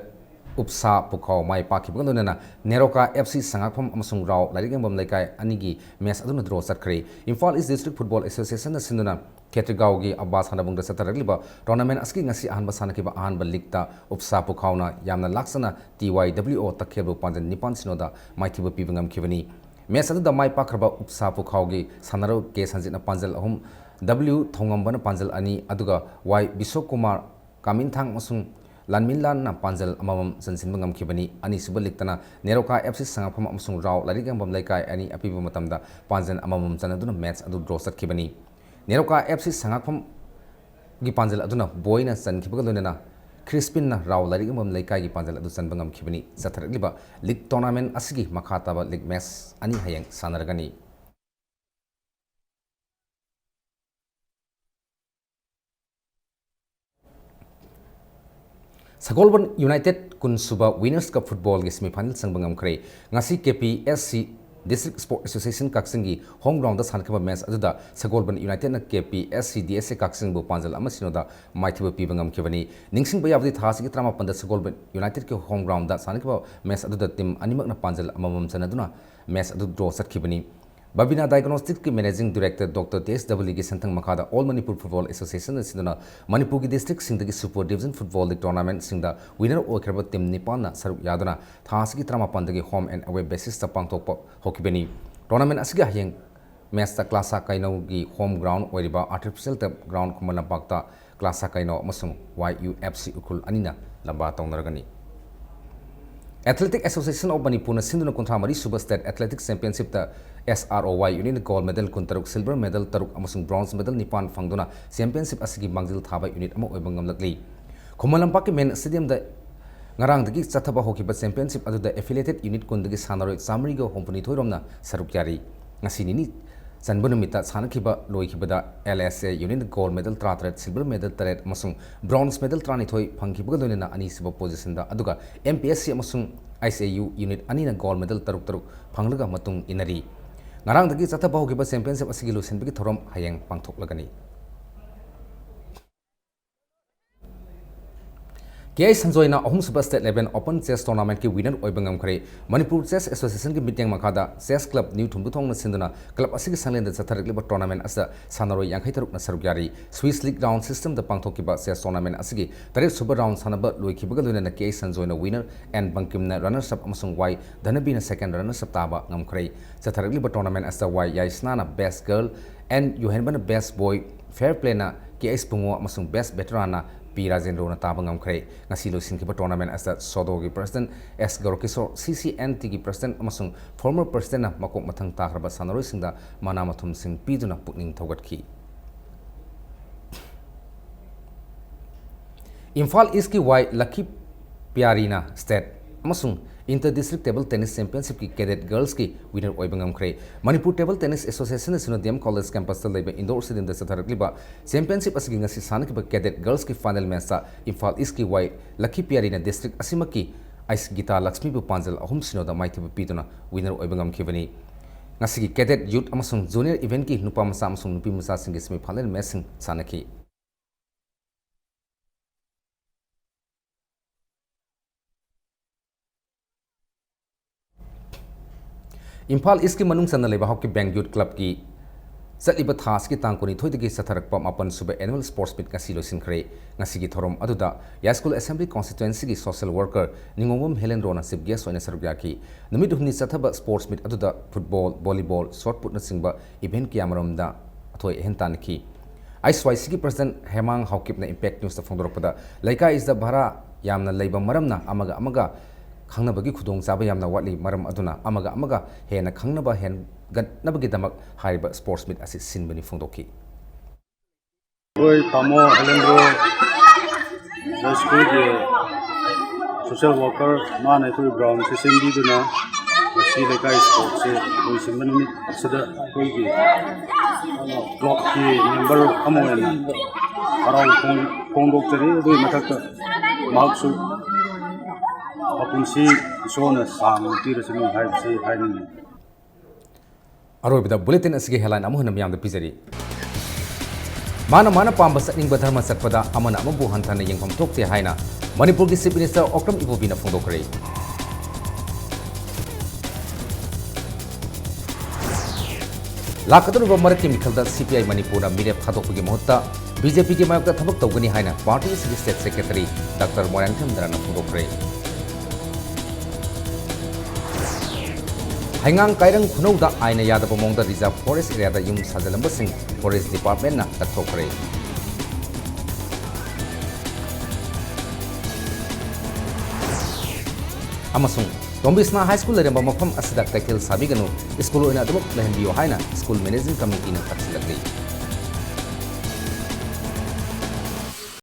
ꯎꯞꯁꯥ ꯄꯨꯈꯥꯎ ꯃꯥꯏ ꯄꯥꯛꯈꯤꯕꯒ ꯂꯣꯏꯅꯅ ꯅꯦꯔꯣꯀꯥ ꯑꯦꯐ ꯁꯤ ꯁꯉꯥꯛꯐꯝ ꯑꯃꯁꯨꯡ ꯔꯥꯎ ꯂꯥꯏꯔꯤꯛ ꯌꯦꯡꯐꯝ ꯂꯩꯀꯥꯏ ꯑꯅꯤꯒꯤ ꯃꯦꯠꯁ ꯑꯗꯨꯅ ꯗ꯭ꯔꯣ ꯆꯠꯈ꯭ꯔꯦ꯫ ꯏꯝꯐꯥꯜ ꯏꯁ ꯗꯤꯁꯇ꯭ꯔꯤꯛ ꯐꯨꯠꯕꯣꯜ ꯑꯦꯁꯣꯁꯤꯌꯦꯁꯟꯅ ꯁꯤꯟꯗꯨꯅ ꯈꯦꯇ꯭ꯔꯤꯒꯥꯎꯒꯤ ꯑꯕꯥ ꯁꯥꯟꯅꯕꯨꯡꯗ ꯆꯠꯊꯔꯛꯂꯤꯕ ꯇꯣꯔꯅꯥꯃꯦꯟ ꯑꯁꯤꯒꯤ ꯉꯁꯤ ꯑꯍꯥꯟꯕ ꯁꯥꯟꯅꯈꯤꯕ ꯑꯍꯥꯟꯕ ꯂꯤꯒꯇ ꯎꯞꯁꯥ ꯄꯨꯈꯥꯎꯅ ꯌꯥꯝꯅ ꯂꯥꯛꯆꯅ ꯇꯤ ꯋꯥꯏ ꯗꯕ꯭ꯂꯤꯎ ꯑꯣ ꯇꯈꯦꯜꯕꯨ ꯄꯥꯟꯖꯜ ꯅꯤꯄꯥꯟ ꯁꯤꯅꯣꯗ ꯃꯥꯏꯊꯤꯕ ꯄꯤꯕ ꯉꯝꯈꯤꯕꯅꯤ꯫ ꯃꯦꯠꯁ ꯑꯗꯨꯗ ꯃꯥꯏ ꯄꯥꯛꯈ꯭ꯔꯕ ꯎꯞꯁꯥ ꯄꯨꯈꯥꯎꯒꯤ ꯁꯥꯟꯅꯔꯣꯏ ꯀꯦ ꯁꯟꯖꯤꯠꯅ ꯄꯥꯟꯖꯜ ꯑꯍꯨꯝ, ꯗꯕ꯭ꯂꯤꯎ ꯊꯣꯡꯉꯝꯕꯅ ꯄꯥꯟꯖꯜ ꯑꯅꯤ, ꯑꯗꯨꯒ ꯋꯥꯏ ꯕꯤꯁꯣꯀꯨꯃꯥꯔ, ꯀꯥꯃꯤꯟꯊꯥꯡ ꯑꯃꯁꯨꯡ ꯂꯥꯟꯃꯤꯟꯂꯥꯟꯅ ꯄꯥꯟꯖꯜ ꯑꯃꯃꯝ ꯆꯟꯁꯤꯟꯕ ꯉꯝꯈꯤꯕꯅꯤ꯫ ꯑꯅꯤꯁꯨꯕ ꯂꯤꯒꯇꯅ ꯅꯦꯔꯣꯀꯥ ꯑꯦꯐ ꯁꯤ ꯁꯉꯥꯛꯐꯝ ꯑꯃꯁꯨꯡ ꯔꯥꯎ ꯂꯥꯏꯔꯤꯛ ꯌꯦꯡꯐꯝ ꯂꯩꯀꯥꯏ ꯑꯅꯤ ꯑꯄꯤꯕ ꯃꯇꯝꯗ ꯄꯥꯟꯖꯜ ꯑꯃꯃꯝ ꯆꯟꯅꯗꯨꯅ ꯃꯦꯠꯁ ꯑꯗꯨ ꯗ꯭ꯔꯣ ꯆꯠꯈꯤꯕꯅꯤ꯫ ꯅꯦꯔꯣꯀꯥ ꯑꯦꯐ ꯁꯤ ꯁꯉꯥꯛꯐꯝꯒꯤ ꯄꯥꯟꯖꯜ ꯑꯗꯨꯅ ꯕꯣꯏꯅ ꯆꯟꯈꯤꯕꯒ ꯂꯣꯏꯅꯅ ꯈ꯭ꯔꯤꯁꯄꯤꯟꯅ ꯔꯥꯎ ꯂꯥꯏꯔꯤꯛ ꯌꯦꯡꯐꯝ ꯂꯩꯀꯥꯏꯒꯤ ꯄꯥꯟꯖꯜ ꯑꯗꯨ ꯆꯟꯕ ꯉꯝꯈꯤꯕꯅꯤ꯫ ꯆꯠꯊꯔꯛꯂꯤꯕ ꯂꯤꯒ ꯇꯣꯔꯅꯥꯃꯦꯟ ꯑꯁꯤꯒꯤ ꯃꯈꯥ ꯇꯥꯕ ꯂꯤꯒ ꯃꯦꯠꯁ ꯑꯅꯤ ꯍꯌꯦꯡ ꯁꯥꯟꯅꯔꯒꯅꯤ꯫ ꯁꯒꯣꯜꯕꯟ ꯌꯨꯅꯥꯏꯇꯦꯗ ꯀꯨꯟ ꯁꯨꯕ ꯋꯤꯅꯔꯁ ꯀꯞ ꯐꯨꯠꯕꯣꯜꯒꯤ ꯁꯦꯃꯤꯐꯥꯏꯅꯦꯜ ꯆꯪꯕ ꯉꯝꯈ꯭ꯔꯦ꯫ ꯉꯁꯤ ꯀꯦ P S C district sport association ꯀꯛꯆꯤꯡꯒꯤ ꯍꯣꯝ ꯒ꯭ꯔꯥꯎꯟꯗ ꯁꯥꯟꯅꯈꯤꯕ ꯃꯦꯠꯆ ꯑꯗꯨꯗ ꯁꯒꯣꯜꯕꯟ ꯌꯨꯅꯥꯏꯇꯦꯗꯅ ꯀꯦ ꯄꯤ ꯑꯦꯁ ꯁꯤ ꯗꯤ ꯑꯦꯁ ꯑꯦ ꯀꯛꯆꯤꯡꯕꯨ ꯄꯥꯟꯖꯜ ꯑꯃ ꯁꯤꯅꯣꯗ ꯃꯥꯏꯊꯤꯕ ꯄꯤꯕ ꯉꯝꯈꯤꯕꯅꯤ꯫ ꯅꯤꯡꯁꯤꯡꯕ ꯌꯥꯕꯗꯤ ꯊꯥ ꯑꯁꯤꯒꯤ ꯇꯔꯥꯃꯥꯄꯟꯗ ꯁꯒꯣꯜꯕꯟ ꯌꯨꯅꯥꯏꯇꯦꯗꯀꯤ ꯍꯣꯝ ꯒ꯭ꯔꯥꯎꯟꯗ ꯁꯥꯟꯅꯈꯤꯕ ꯃꯦꯠꯆ ꯑꯗꯨꯗ ꯇꯤꯝ ꯑꯅꯤꯃꯛꯅ ꯄꯥꯟꯖꯜ ꯑꯃꯃꯝ ꯆꯟꯅꯗꯨꯅ ꯃꯦꯠꯆ ꯑꯗꯨ ꯗ꯭ꯔꯣ ꯆꯠꯈꯤꯕꯅꯤ꯫ ꯕꯕꯤꯅꯥ ꯗꯥꯏꯒꯅꯣꯁꯇꯤꯛꯁꯀꯤ ꯃꯦꯅꯦꯖꯤꯡ ꯗꯤꯔꯦꯛꯇꯔ ꯗꯣꯛꯇꯔ ꯇꯦꯖ ꯗꯕꯂꯤꯒꯤ ꯁꯦꯟꯊꯪ ꯃꯈꯥꯗ ꯑꯣꯜ ꯃꯅꯤꯄꯨꯔ ꯐꯨꯠꯕꯣꯜ ꯑꯦꯁꯣꯁꯤꯌꯦꯁꯟꯅ ꯁꯤꯟꯗꯨꯅ ꯃꯅꯤꯄꯨꯔꯒꯤ ꯗꯤꯁꯇ꯭ꯔꯤꯛꯁꯤꯡꯗꯒꯤ ꯁꯨꯄꯔ ꯗꯤꯕꯤꯖꯟ ꯐꯨꯠꯕꯣꯜ ꯂꯤꯒ ꯇꯣꯔꯅꯥꯃꯦꯟꯁꯤꯡꯗ ꯋꯤꯅꯔ ꯑꯣꯏꯈ꯭ꯔꯕ ꯇꯤꯝ ꯅꯤꯄꯥꯟꯅ ꯁꯔꯨꯛ ꯌꯥꯗꯨꯅ ꯊꯥ ꯑꯁꯤꯒꯤ ꯇꯔꯥꯃꯥꯄꯟꯗꯒꯤ ꯍꯣꯝ ꯑꯦꯟ ꯑꯋꯦ ꯕꯦꯁꯤꯁꯇ ꯄꯥꯡꯊꯣꯛꯄ ꯍꯧꯈꯤꯕꯅꯤ꯫ ꯇꯣꯔꯅꯥꯃꯦꯟ ꯑꯁꯤꯒꯤ ꯍꯌꯦꯡ ꯃꯦꯠꯆꯇ ꯀ꯭ꯂꯥꯁꯥ ꯀꯩꯅꯧꯒꯤ ꯍꯣꯝ ꯒ꯭ꯔꯥꯎꯟ ꯑꯣꯏꯔꯤꯕ ꯑꯥꯔꯇꯤꯐꯤꯁꯦꯜ ꯇꯔꯐ ꯒ꯭ꯔꯥꯎꯟ ꯈꯨꯃꯟ ꯂꯝꯄꯥꯛꯇ ꯀ꯭ꯂꯥꯁꯥ ꯀꯩꯅꯧ ꯑꯃꯁꯨꯡ ꯋꯥꯏ ꯌꯨ ꯑꯦꯐ ꯁꯤ ꯎꯈ꯭ꯔꯨꯜ ꯑꯅꯤꯅ ꯂꯝꯕꯥ ꯇꯧꯅꯔꯒꯅꯤ꯫ Athletic Association of Manipurꯅ ꯁꯤꯟꯗꯨꯅ ꯀꯨꯟꯊ꯭ꯔꯥ ꯃꯔꯤ ꯁꯨꯕ State Athletic Championshipꯇ S R O Y unitꯅ gold medal ꯀꯨꯟꯇꯔꯨꯛ, silver medal ꯇꯔꯨꯛ ꯑꯃꯁꯨꯡ bronze medal ꯅꯤꯄꯥꯟ ꯐꯪꯗꯨꯅ championship ꯑꯁꯤꯒꯤ ꯃꯥꯡꯖꯤꯜ ꯊꯥꯕ unit ꯑꯃ ꯑꯣꯏꯕ ꯉꯝꯂꯛꯂꯤ꯫ ꯈꯨꯃꯟ ꯂꯝꯄꯥꯛꯀꯤ main stadiumꯗ ꯉꯔꯥꯡꯗꯒꯤ ꯆꯠꯊꯕ ꯍꯧꯈꯤꯕ championship ꯑꯗꯨꯗ affiliated unit ꯀꯨꯟꯗꯒꯤ ꯁꯥꯟꯅꯔꯣꯏ ꯆꯥꯃꯔꯤꯒ ꯍꯨꯝꯐꯨꯅꯤꯊꯣꯏ ꯔꯣꯝꯅ ꯁꯔꯨꯛ ꯌꯥꯔꯤ꯫ ꯉꯁꯤ ꯅꯤꯅꯤ ꯆꯟꯕ ꯅꯨꯃꯤꯠꯇ ꯁꯥꯟꯅꯈꯤꯕ ꯂꯣꯏꯈꯤꯕꯗ L S A unitꯅ gold medal ꯇꯔꯥꯇꯔꯦꯠ, silver medal ꯇꯔꯦꯠ ꯑꯃꯁꯨꯡ bronze medal ꯇꯔꯥꯅꯤꯊꯣꯏ ꯐꯪꯈꯤꯕꯒ ꯂꯣꯏꯅꯅ ꯑꯅꯤꯁꯨꯕ positionꯗ, ꯑꯗꯨꯒ M P S C ꯑꯃꯁꯨꯡ I C A U unit ꯑꯅꯤꯅ gold medal ꯇꯔꯨꯛ ꯇꯔꯨꯛ ꯐꯪꯂꯒ ꯃꯇꯨꯡ ꯏꯟꯅꯔꯤ꯫ ꯉꯔꯥꯡꯗꯒꯤ ꯆꯠꯊꯕ ꯍꯧꯈꯤꯕ championship ꯑꯁꯤꯒꯤ ꯂꯣꯏꯁꯤꯟꯕꯒꯤ ꯊꯧꯔꯝ ꯍꯌꯦꯡ ꯄꯥꯡꯊꯣꯛꯂꯒꯅꯤ꯫ ꯀꯦ ꯑꯩꯆ ꯁꯟꯖꯣꯏꯅ ꯑꯍꯨꯝꯁꯨꯕ State Level Open Chess Tournamentꯀꯤ winner ꯑꯣꯏꯕ ꯉꯝꯈ꯭ꯔꯦ꯫ ꯃꯅꯤꯄꯨꯔ Chess Associationꯒꯤ ꯃꯤꯠꯌꯦꯡ ꯃꯈꯥꯗ Chess Club New ꯊꯨꯝꯕꯨꯊꯣꯡꯅ ꯁꯤꯟꯗꯨꯅ club ꯑꯁꯤꯒꯤ ꯁꯪꯂꯦꯟꯗ ꯆꯠꯊꯔꯛꯂꯤꯕ tournament ꯑꯁꯤꯗ ꯁꯥꯟꯅꯔꯣꯏ ꯌꯥꯡꯈꯩ ꯇꯔꯨꯛꯅ ꯁꯔꯨꯛ ꯌꯥꯔꯤ꯫ Swiss League round systemꯗ ꯄꯥꯡꯊꯣꯛꯈꯤꯕ chess tournament ꯑꯁꯤꯒꯤ ꯇꯔꯦꯠ ꯁꯨꯕ round ꯁꯥꯟꯅꯕ ꯂꯣꯏꯈꯤꯕꯒ ꯂꯣꯏꯅꯅ ꯀꯦ ꯑꯩꯆ ꯁꯟꯖꯣꯏꯅ winner, ꯑꯦꯟ ꯕꯪꯀꯤꯝꯅ runners up ꯑꯃꯁꯨꯡ ꯋꯥꯏ ꯙꯅꯕꯤꯅ second runners up ꯇꯥꯕ ꯉꯝꯈ꯭ꯔꯦ꯫ ꯆꯠꯊꯔꯛꯂꯤꯕ tournament ꯑꯁꯤꯗ ꯋꯥꯏ ꯌꯥꯏꯁꯅꯥꯅ best girl, ꯑꯦꯟ ꯌꯨꯍꯦꯟꯕꯅ best boy, fair playꯅ ꯀꯦ ꯑꯩꯆ ꯄꯨꯡꯉꯣ ꯑꯃꯁꯨꯡ best veteranꯅ ꯄꯤ ꯔꯥꯖꯦꯟꯗ꯭ꯔꯣꯅ ꯇꯥꯕ ꯉꯝꯈ꯭ꯔꯦ꯫ ꯉꯁꯤ ꯂꯣꯏꯁꯤꯟꯈꯤꯕ tournament ꯑꯁꯤꯗ ꯁꯣꯗꯣꯒꯤ president ꯑꯦꯁ ꯒꯧꯔꯀꯤꯁꯣꯔ, C C N Tꯒꯤ president ꯑꯃꯁꯨꯡ former presidentꯅ ꯃꯀꯣꯛ ꯃꯊꯪ ꯇꯥꯈ꯭ꯔꯕ ꯁꯥꯟꯅꯔꯣꯏꯁꯤꯡꯗ ꯃꯅꯥ ꯃꯊꯨꯝꯁꯤꯡ ꯄꯤꯗꯨꯅ ꯄꯨꯛꯅꯤꯡ ꯊꯧꯒꯠꯈꯤ꯫ ꯏꯝꯐꯥꯜ Eastꯀꯤ ꯋꯥꯏ ꯂꯛꯈꯤ ꯄꯤꯌꯥꯔꯤꯅ state ꯑꯃꯁꯨꯡ inter district table tennis championshipꯀꯤ cadet girlsꯀꯤ winner ꯑꯣꯏꯕ ꯉꯝꯈ꯭ꯔꯦ꯫ ꯃꯅꯤꯄꯨꯔ Table Tennis Associationꯅ ꯁꯤꯅꯣ D M College campusꯇ ꯂꯩꯕ indoor stadiumꯗ ꯆꯠꯊꯔꯛꯂꯤꯕ championship ꯑꯁꯤꯒꯤ ꯉꯁꯤ ꯁꯥꯟꯅꯈꯤꯕ cadet girlsꯀꯤ final matchꯇ ꯏꯝꯐꯥꯜ Eastꯀꯤ ꯋꯥꯏ ꯂꯛꯈꯤ ꯄꯤꯌꯥꯔꯤꯅ district ꯑꯁꯤꯃꯛꯀꯤ ꯑꯩꯁ ꯒꯤꯇꯥ ꯂꯛꯁꯃꯤꯕꯨ ꯄꯥꯟꯖꯜ ꯑꯍꯨꯝ ꯁꯤꯅꯣꯗ ꯃꯥꯏꯊꯤꯕ ꯄꯤꯗꯨꯅ winner ꯑꯣꯏꯕ ꯉꯝꯈꯤꯕꯅꯤ꯫ ꯉꯁꯤꯒꯤ cadet youth ꯑꯃꯁꯨꯡ junior eventꯀꯤ ꯅꯨꯄꯥ ꯃꯆꯥ ꯑꯃꯁꯨꯡ ꯅꯨꯄꯤ ꯃꯆꯥꯁꯤꯡꯒꯤ semi final matchꯁꯤꯡ ꯁꯥꯟꯅꯈꯤ꯫ ꯏꯝꯐꯥꯜ Eastꯀꯤ ꯃꯅꯨꯡ ꯆꯟꯅ ꯂꯩꯕ ꯍꯥꯎꯀꯤ Bank Youth Clubꯀꯤ ꯆꯠꯂꯤꯕ ꯊꯥ ꯑꯁꯤꯒꯤ ꯇꯥꯡ ꯀꯨꯟꯅꯤꯊꯣꯏꯗꯒꯤ ꯆꯠꯊꯔꯛꯄ ꯃꯥꯄꯟ ꯁꯨꯕ annual sports meet ꯉꯁꯤ ꯂꯣꯏꯁꯤꯟꯈ꯭ꯔꯦ꯫ ꯉꯁꯤꯒꯤ ꯊꯧꯔꯝ ꯑꯗꯨꯗ ꯌꯥꯏꯁ꯭ꯀꯨꯜ Assembly Constituencyꯒꯤ social worker ꯅꯤꯉꯣꯝꯕꯝ ꯍꯦꯂꯦꯟꯗ꯭ꯔꯣꯅ chief guest ꯑꯣꯏꯅ ꯁꯔꯨꯛ ꯌꯥꯈꯤ꯫ ꯅꯨꯃꯤꯠ ꯍꯨꯝꯅꯤ ꯆꯠꯊꯕ sports meet ꯑꯗꯨꯗ football, volleyball, shot putꯅꯆꯤꯡꯕ event ꯀꯌꯥꯃꯔꯨꯝꯗ ꯑꯊꯣꯏ ꯑꯍꯦꯟ ꯇꯥꯟꯅꯈꯤ꯫ ꯑꯥꯏ ꯑꯦꯁ ꯋꯥꯏ ꯁꯤꯒꯤ president ꯍꯦꯃꯥꯡ ꯍꯥꯎꯀꯤꯞꯅ Impact Newsꯇ ꯐꯣꯡꯗꯣꯔꯛꯄꯗ, ꯂꯩꯀꯥꯏ ꯑꯁꯤꯗ ꯚꯔꯥ ꯌꯥꯝꯅ ꯂꯩꯕ ꯃꯔꯝꯅ ꯑꯃꯒ ꯑꯃꯒ ꯈꯪꯅꯕꯒꯤ ꯈꯨꯗꯣꯡꯆꯥꯕ ꯌꯥꯝꯅ ꯋꯥꯠꯂꯤ꯫ ꯃꯔꯝ ꯑꯗꯨꯅ ꯑꯃꯒ ꯑꯃꯒ ꯍꯦꯟꯅ ꯈꯪꯅꯕ ꯍꯦꯟꯒꯠꯅꯕꯒꯤꯗꯃꯛ ꯍꯥꯏꯔꯤꯕ sports meet ꯑꯁꯤ ꯁꯤꯟꯕꯅꯤ ꯐꯣꯡꯗꯣꯛꯈꯤ꯫ ꯑꯩꯈꯣꯏ ꯇꯥꯃꯣ ꯍꯦꯂꯦꯟꯗ꯭ꯔꯣ ꯍꯥꯏ ꯁ꯭ꯀꯨꯜꯒꯤ social worker, ꯃꯥꯅ ꯑꯩꯈꯣꯏ ground ꯁꯦ ꯁꯦꯝꯕꯤꯗꯨꯅ ꯉꯁꯤ ꯂꯩꯀꯥꯏ sports ꯁꯦ ꯂꯣꯏꯁꯤꯟꯕ ꯅꯨꯃꯤꯠ ꯑꯁꯤꯗ ꯑꯩꯈꯣꯏꯒꯤ club ꯀꯤ member ꯑꯃ ꯑꯣꯏꯅ ꯍꯔꯥꯎ ꯐꯣꯡ-, ꯐꯣꯡꯗꯣꯛꯆꯔꯤ꯫ ꯑꯗꯨꯒꯤ ꯃꯊꯛꯇ ꯃꯍꯥꯛꯁꯨ ꯃꯄꯨꯟꯁꯤ ꯏꯁꯣꯔꯅ ꯁꯥꯡꯅ ꯄꯤꯔꯁꯅꯨ ꯍꯥꯏꯕꯁꯤ ꯍꯥꯏꯅꯤꯡꯏ꯫ ꯑꯔꯣꯏꯕꯗ bulletin ꯑꯁꯤꯒꯤ headline ꯑꯃꯨꯛ ꯍꯟꯅ ꯃꯤꯌꯥꯝꯗ ꯄꯤꯖꯔꯤ꯫ ꯃꯥꯅ ꯃꯥꯅ ꯄꯥꯝꯕ ꯆꯠꯅꯤꯡꯕ ꯙꯔꯃ ꯆꯠꯄꯗ ꯑꯃꯅ ꯑꯃꯕꯨ ꯍꯟꯊꯅ ꯌꯦꯡꯐꯝ ꯊꯣꯛꯇꯦ ꯍꯥꯏꯅ ꯃꯅꯤꯄꯨꯔꯒꯤ Chief Minister ꯑꯣꯀ꯭ꯔꯝ ꯏꯕꯣꯕꯤꯅ ꯐꯣꯡꯗꯣꯛꯈ꯭ꯔꯦ꯫ ꯂꯥꯛꯀꯗꯧꯔꯤꯕ ꯃꯔꯛꯀꯤ ꯃꯤꯈꯜꯗ C P I ꯃꯅꯤꯄꯨꯔꯅ ꯃꯤꯔꯦꯞ ꯊꯥꯗꯣꯛꯄꯒꯤ ꯃꯍꯨꯠꯇ B J P ꯒꯤ ꯃꯥꯌꯣꯛꯇ ꯊꯕꯛ ꯇꯧꯒꯅꯤ ꯍꯥꯏꯅ party ꯑꯁꯤꯒꯤ state secretary Doctor ꯃꯣꯏꯔꯥꯡꯊꯦꯝ ꯙꯔꯅ ꯐꯣꯡꯗꯣꯛꯈ꯭ꯔꯦ꯫ ꯍꯩꯉꯥꯡ ꯀꯥꯏꯔꯪ ꯈꯨꯅꯧꯗ ꯑꯥꯏꯟꯅ ꯌꯥꯗꯕ ꯃꯑꯣꯡꯗ reserve forest area ꯗ ꯌꯨꯝ ꯁꯥꯖꯤꯜꯂꯝꯕꯁꯤꯡ forest department ꯅ ꯀꯛꯊꯣꯛꯈ꯭ꯔꯦ꯫ ꯑꯃꯁꯨꯡ ꯇꯣꯝꯕꯤꯁꯅꯥ High School ꯂꯩꯔꯝꯕ ꯃꯐꯝ ꯑꯁꯤꯗ ꯀꯩꯊꯦꯜ ꯁꯥꯕꯤꯒꯅꯨ, school ꯑꯣꯏꯅ ꯑꯗꯨꯃꯛ ꯂꯩꯍꯟꯕꯤꯌꯨ ꯍꯥꯏꯅ school managing committee ꯅ ꯇꯛꯁꯤꯜꯂꯛꯂꯤ꯫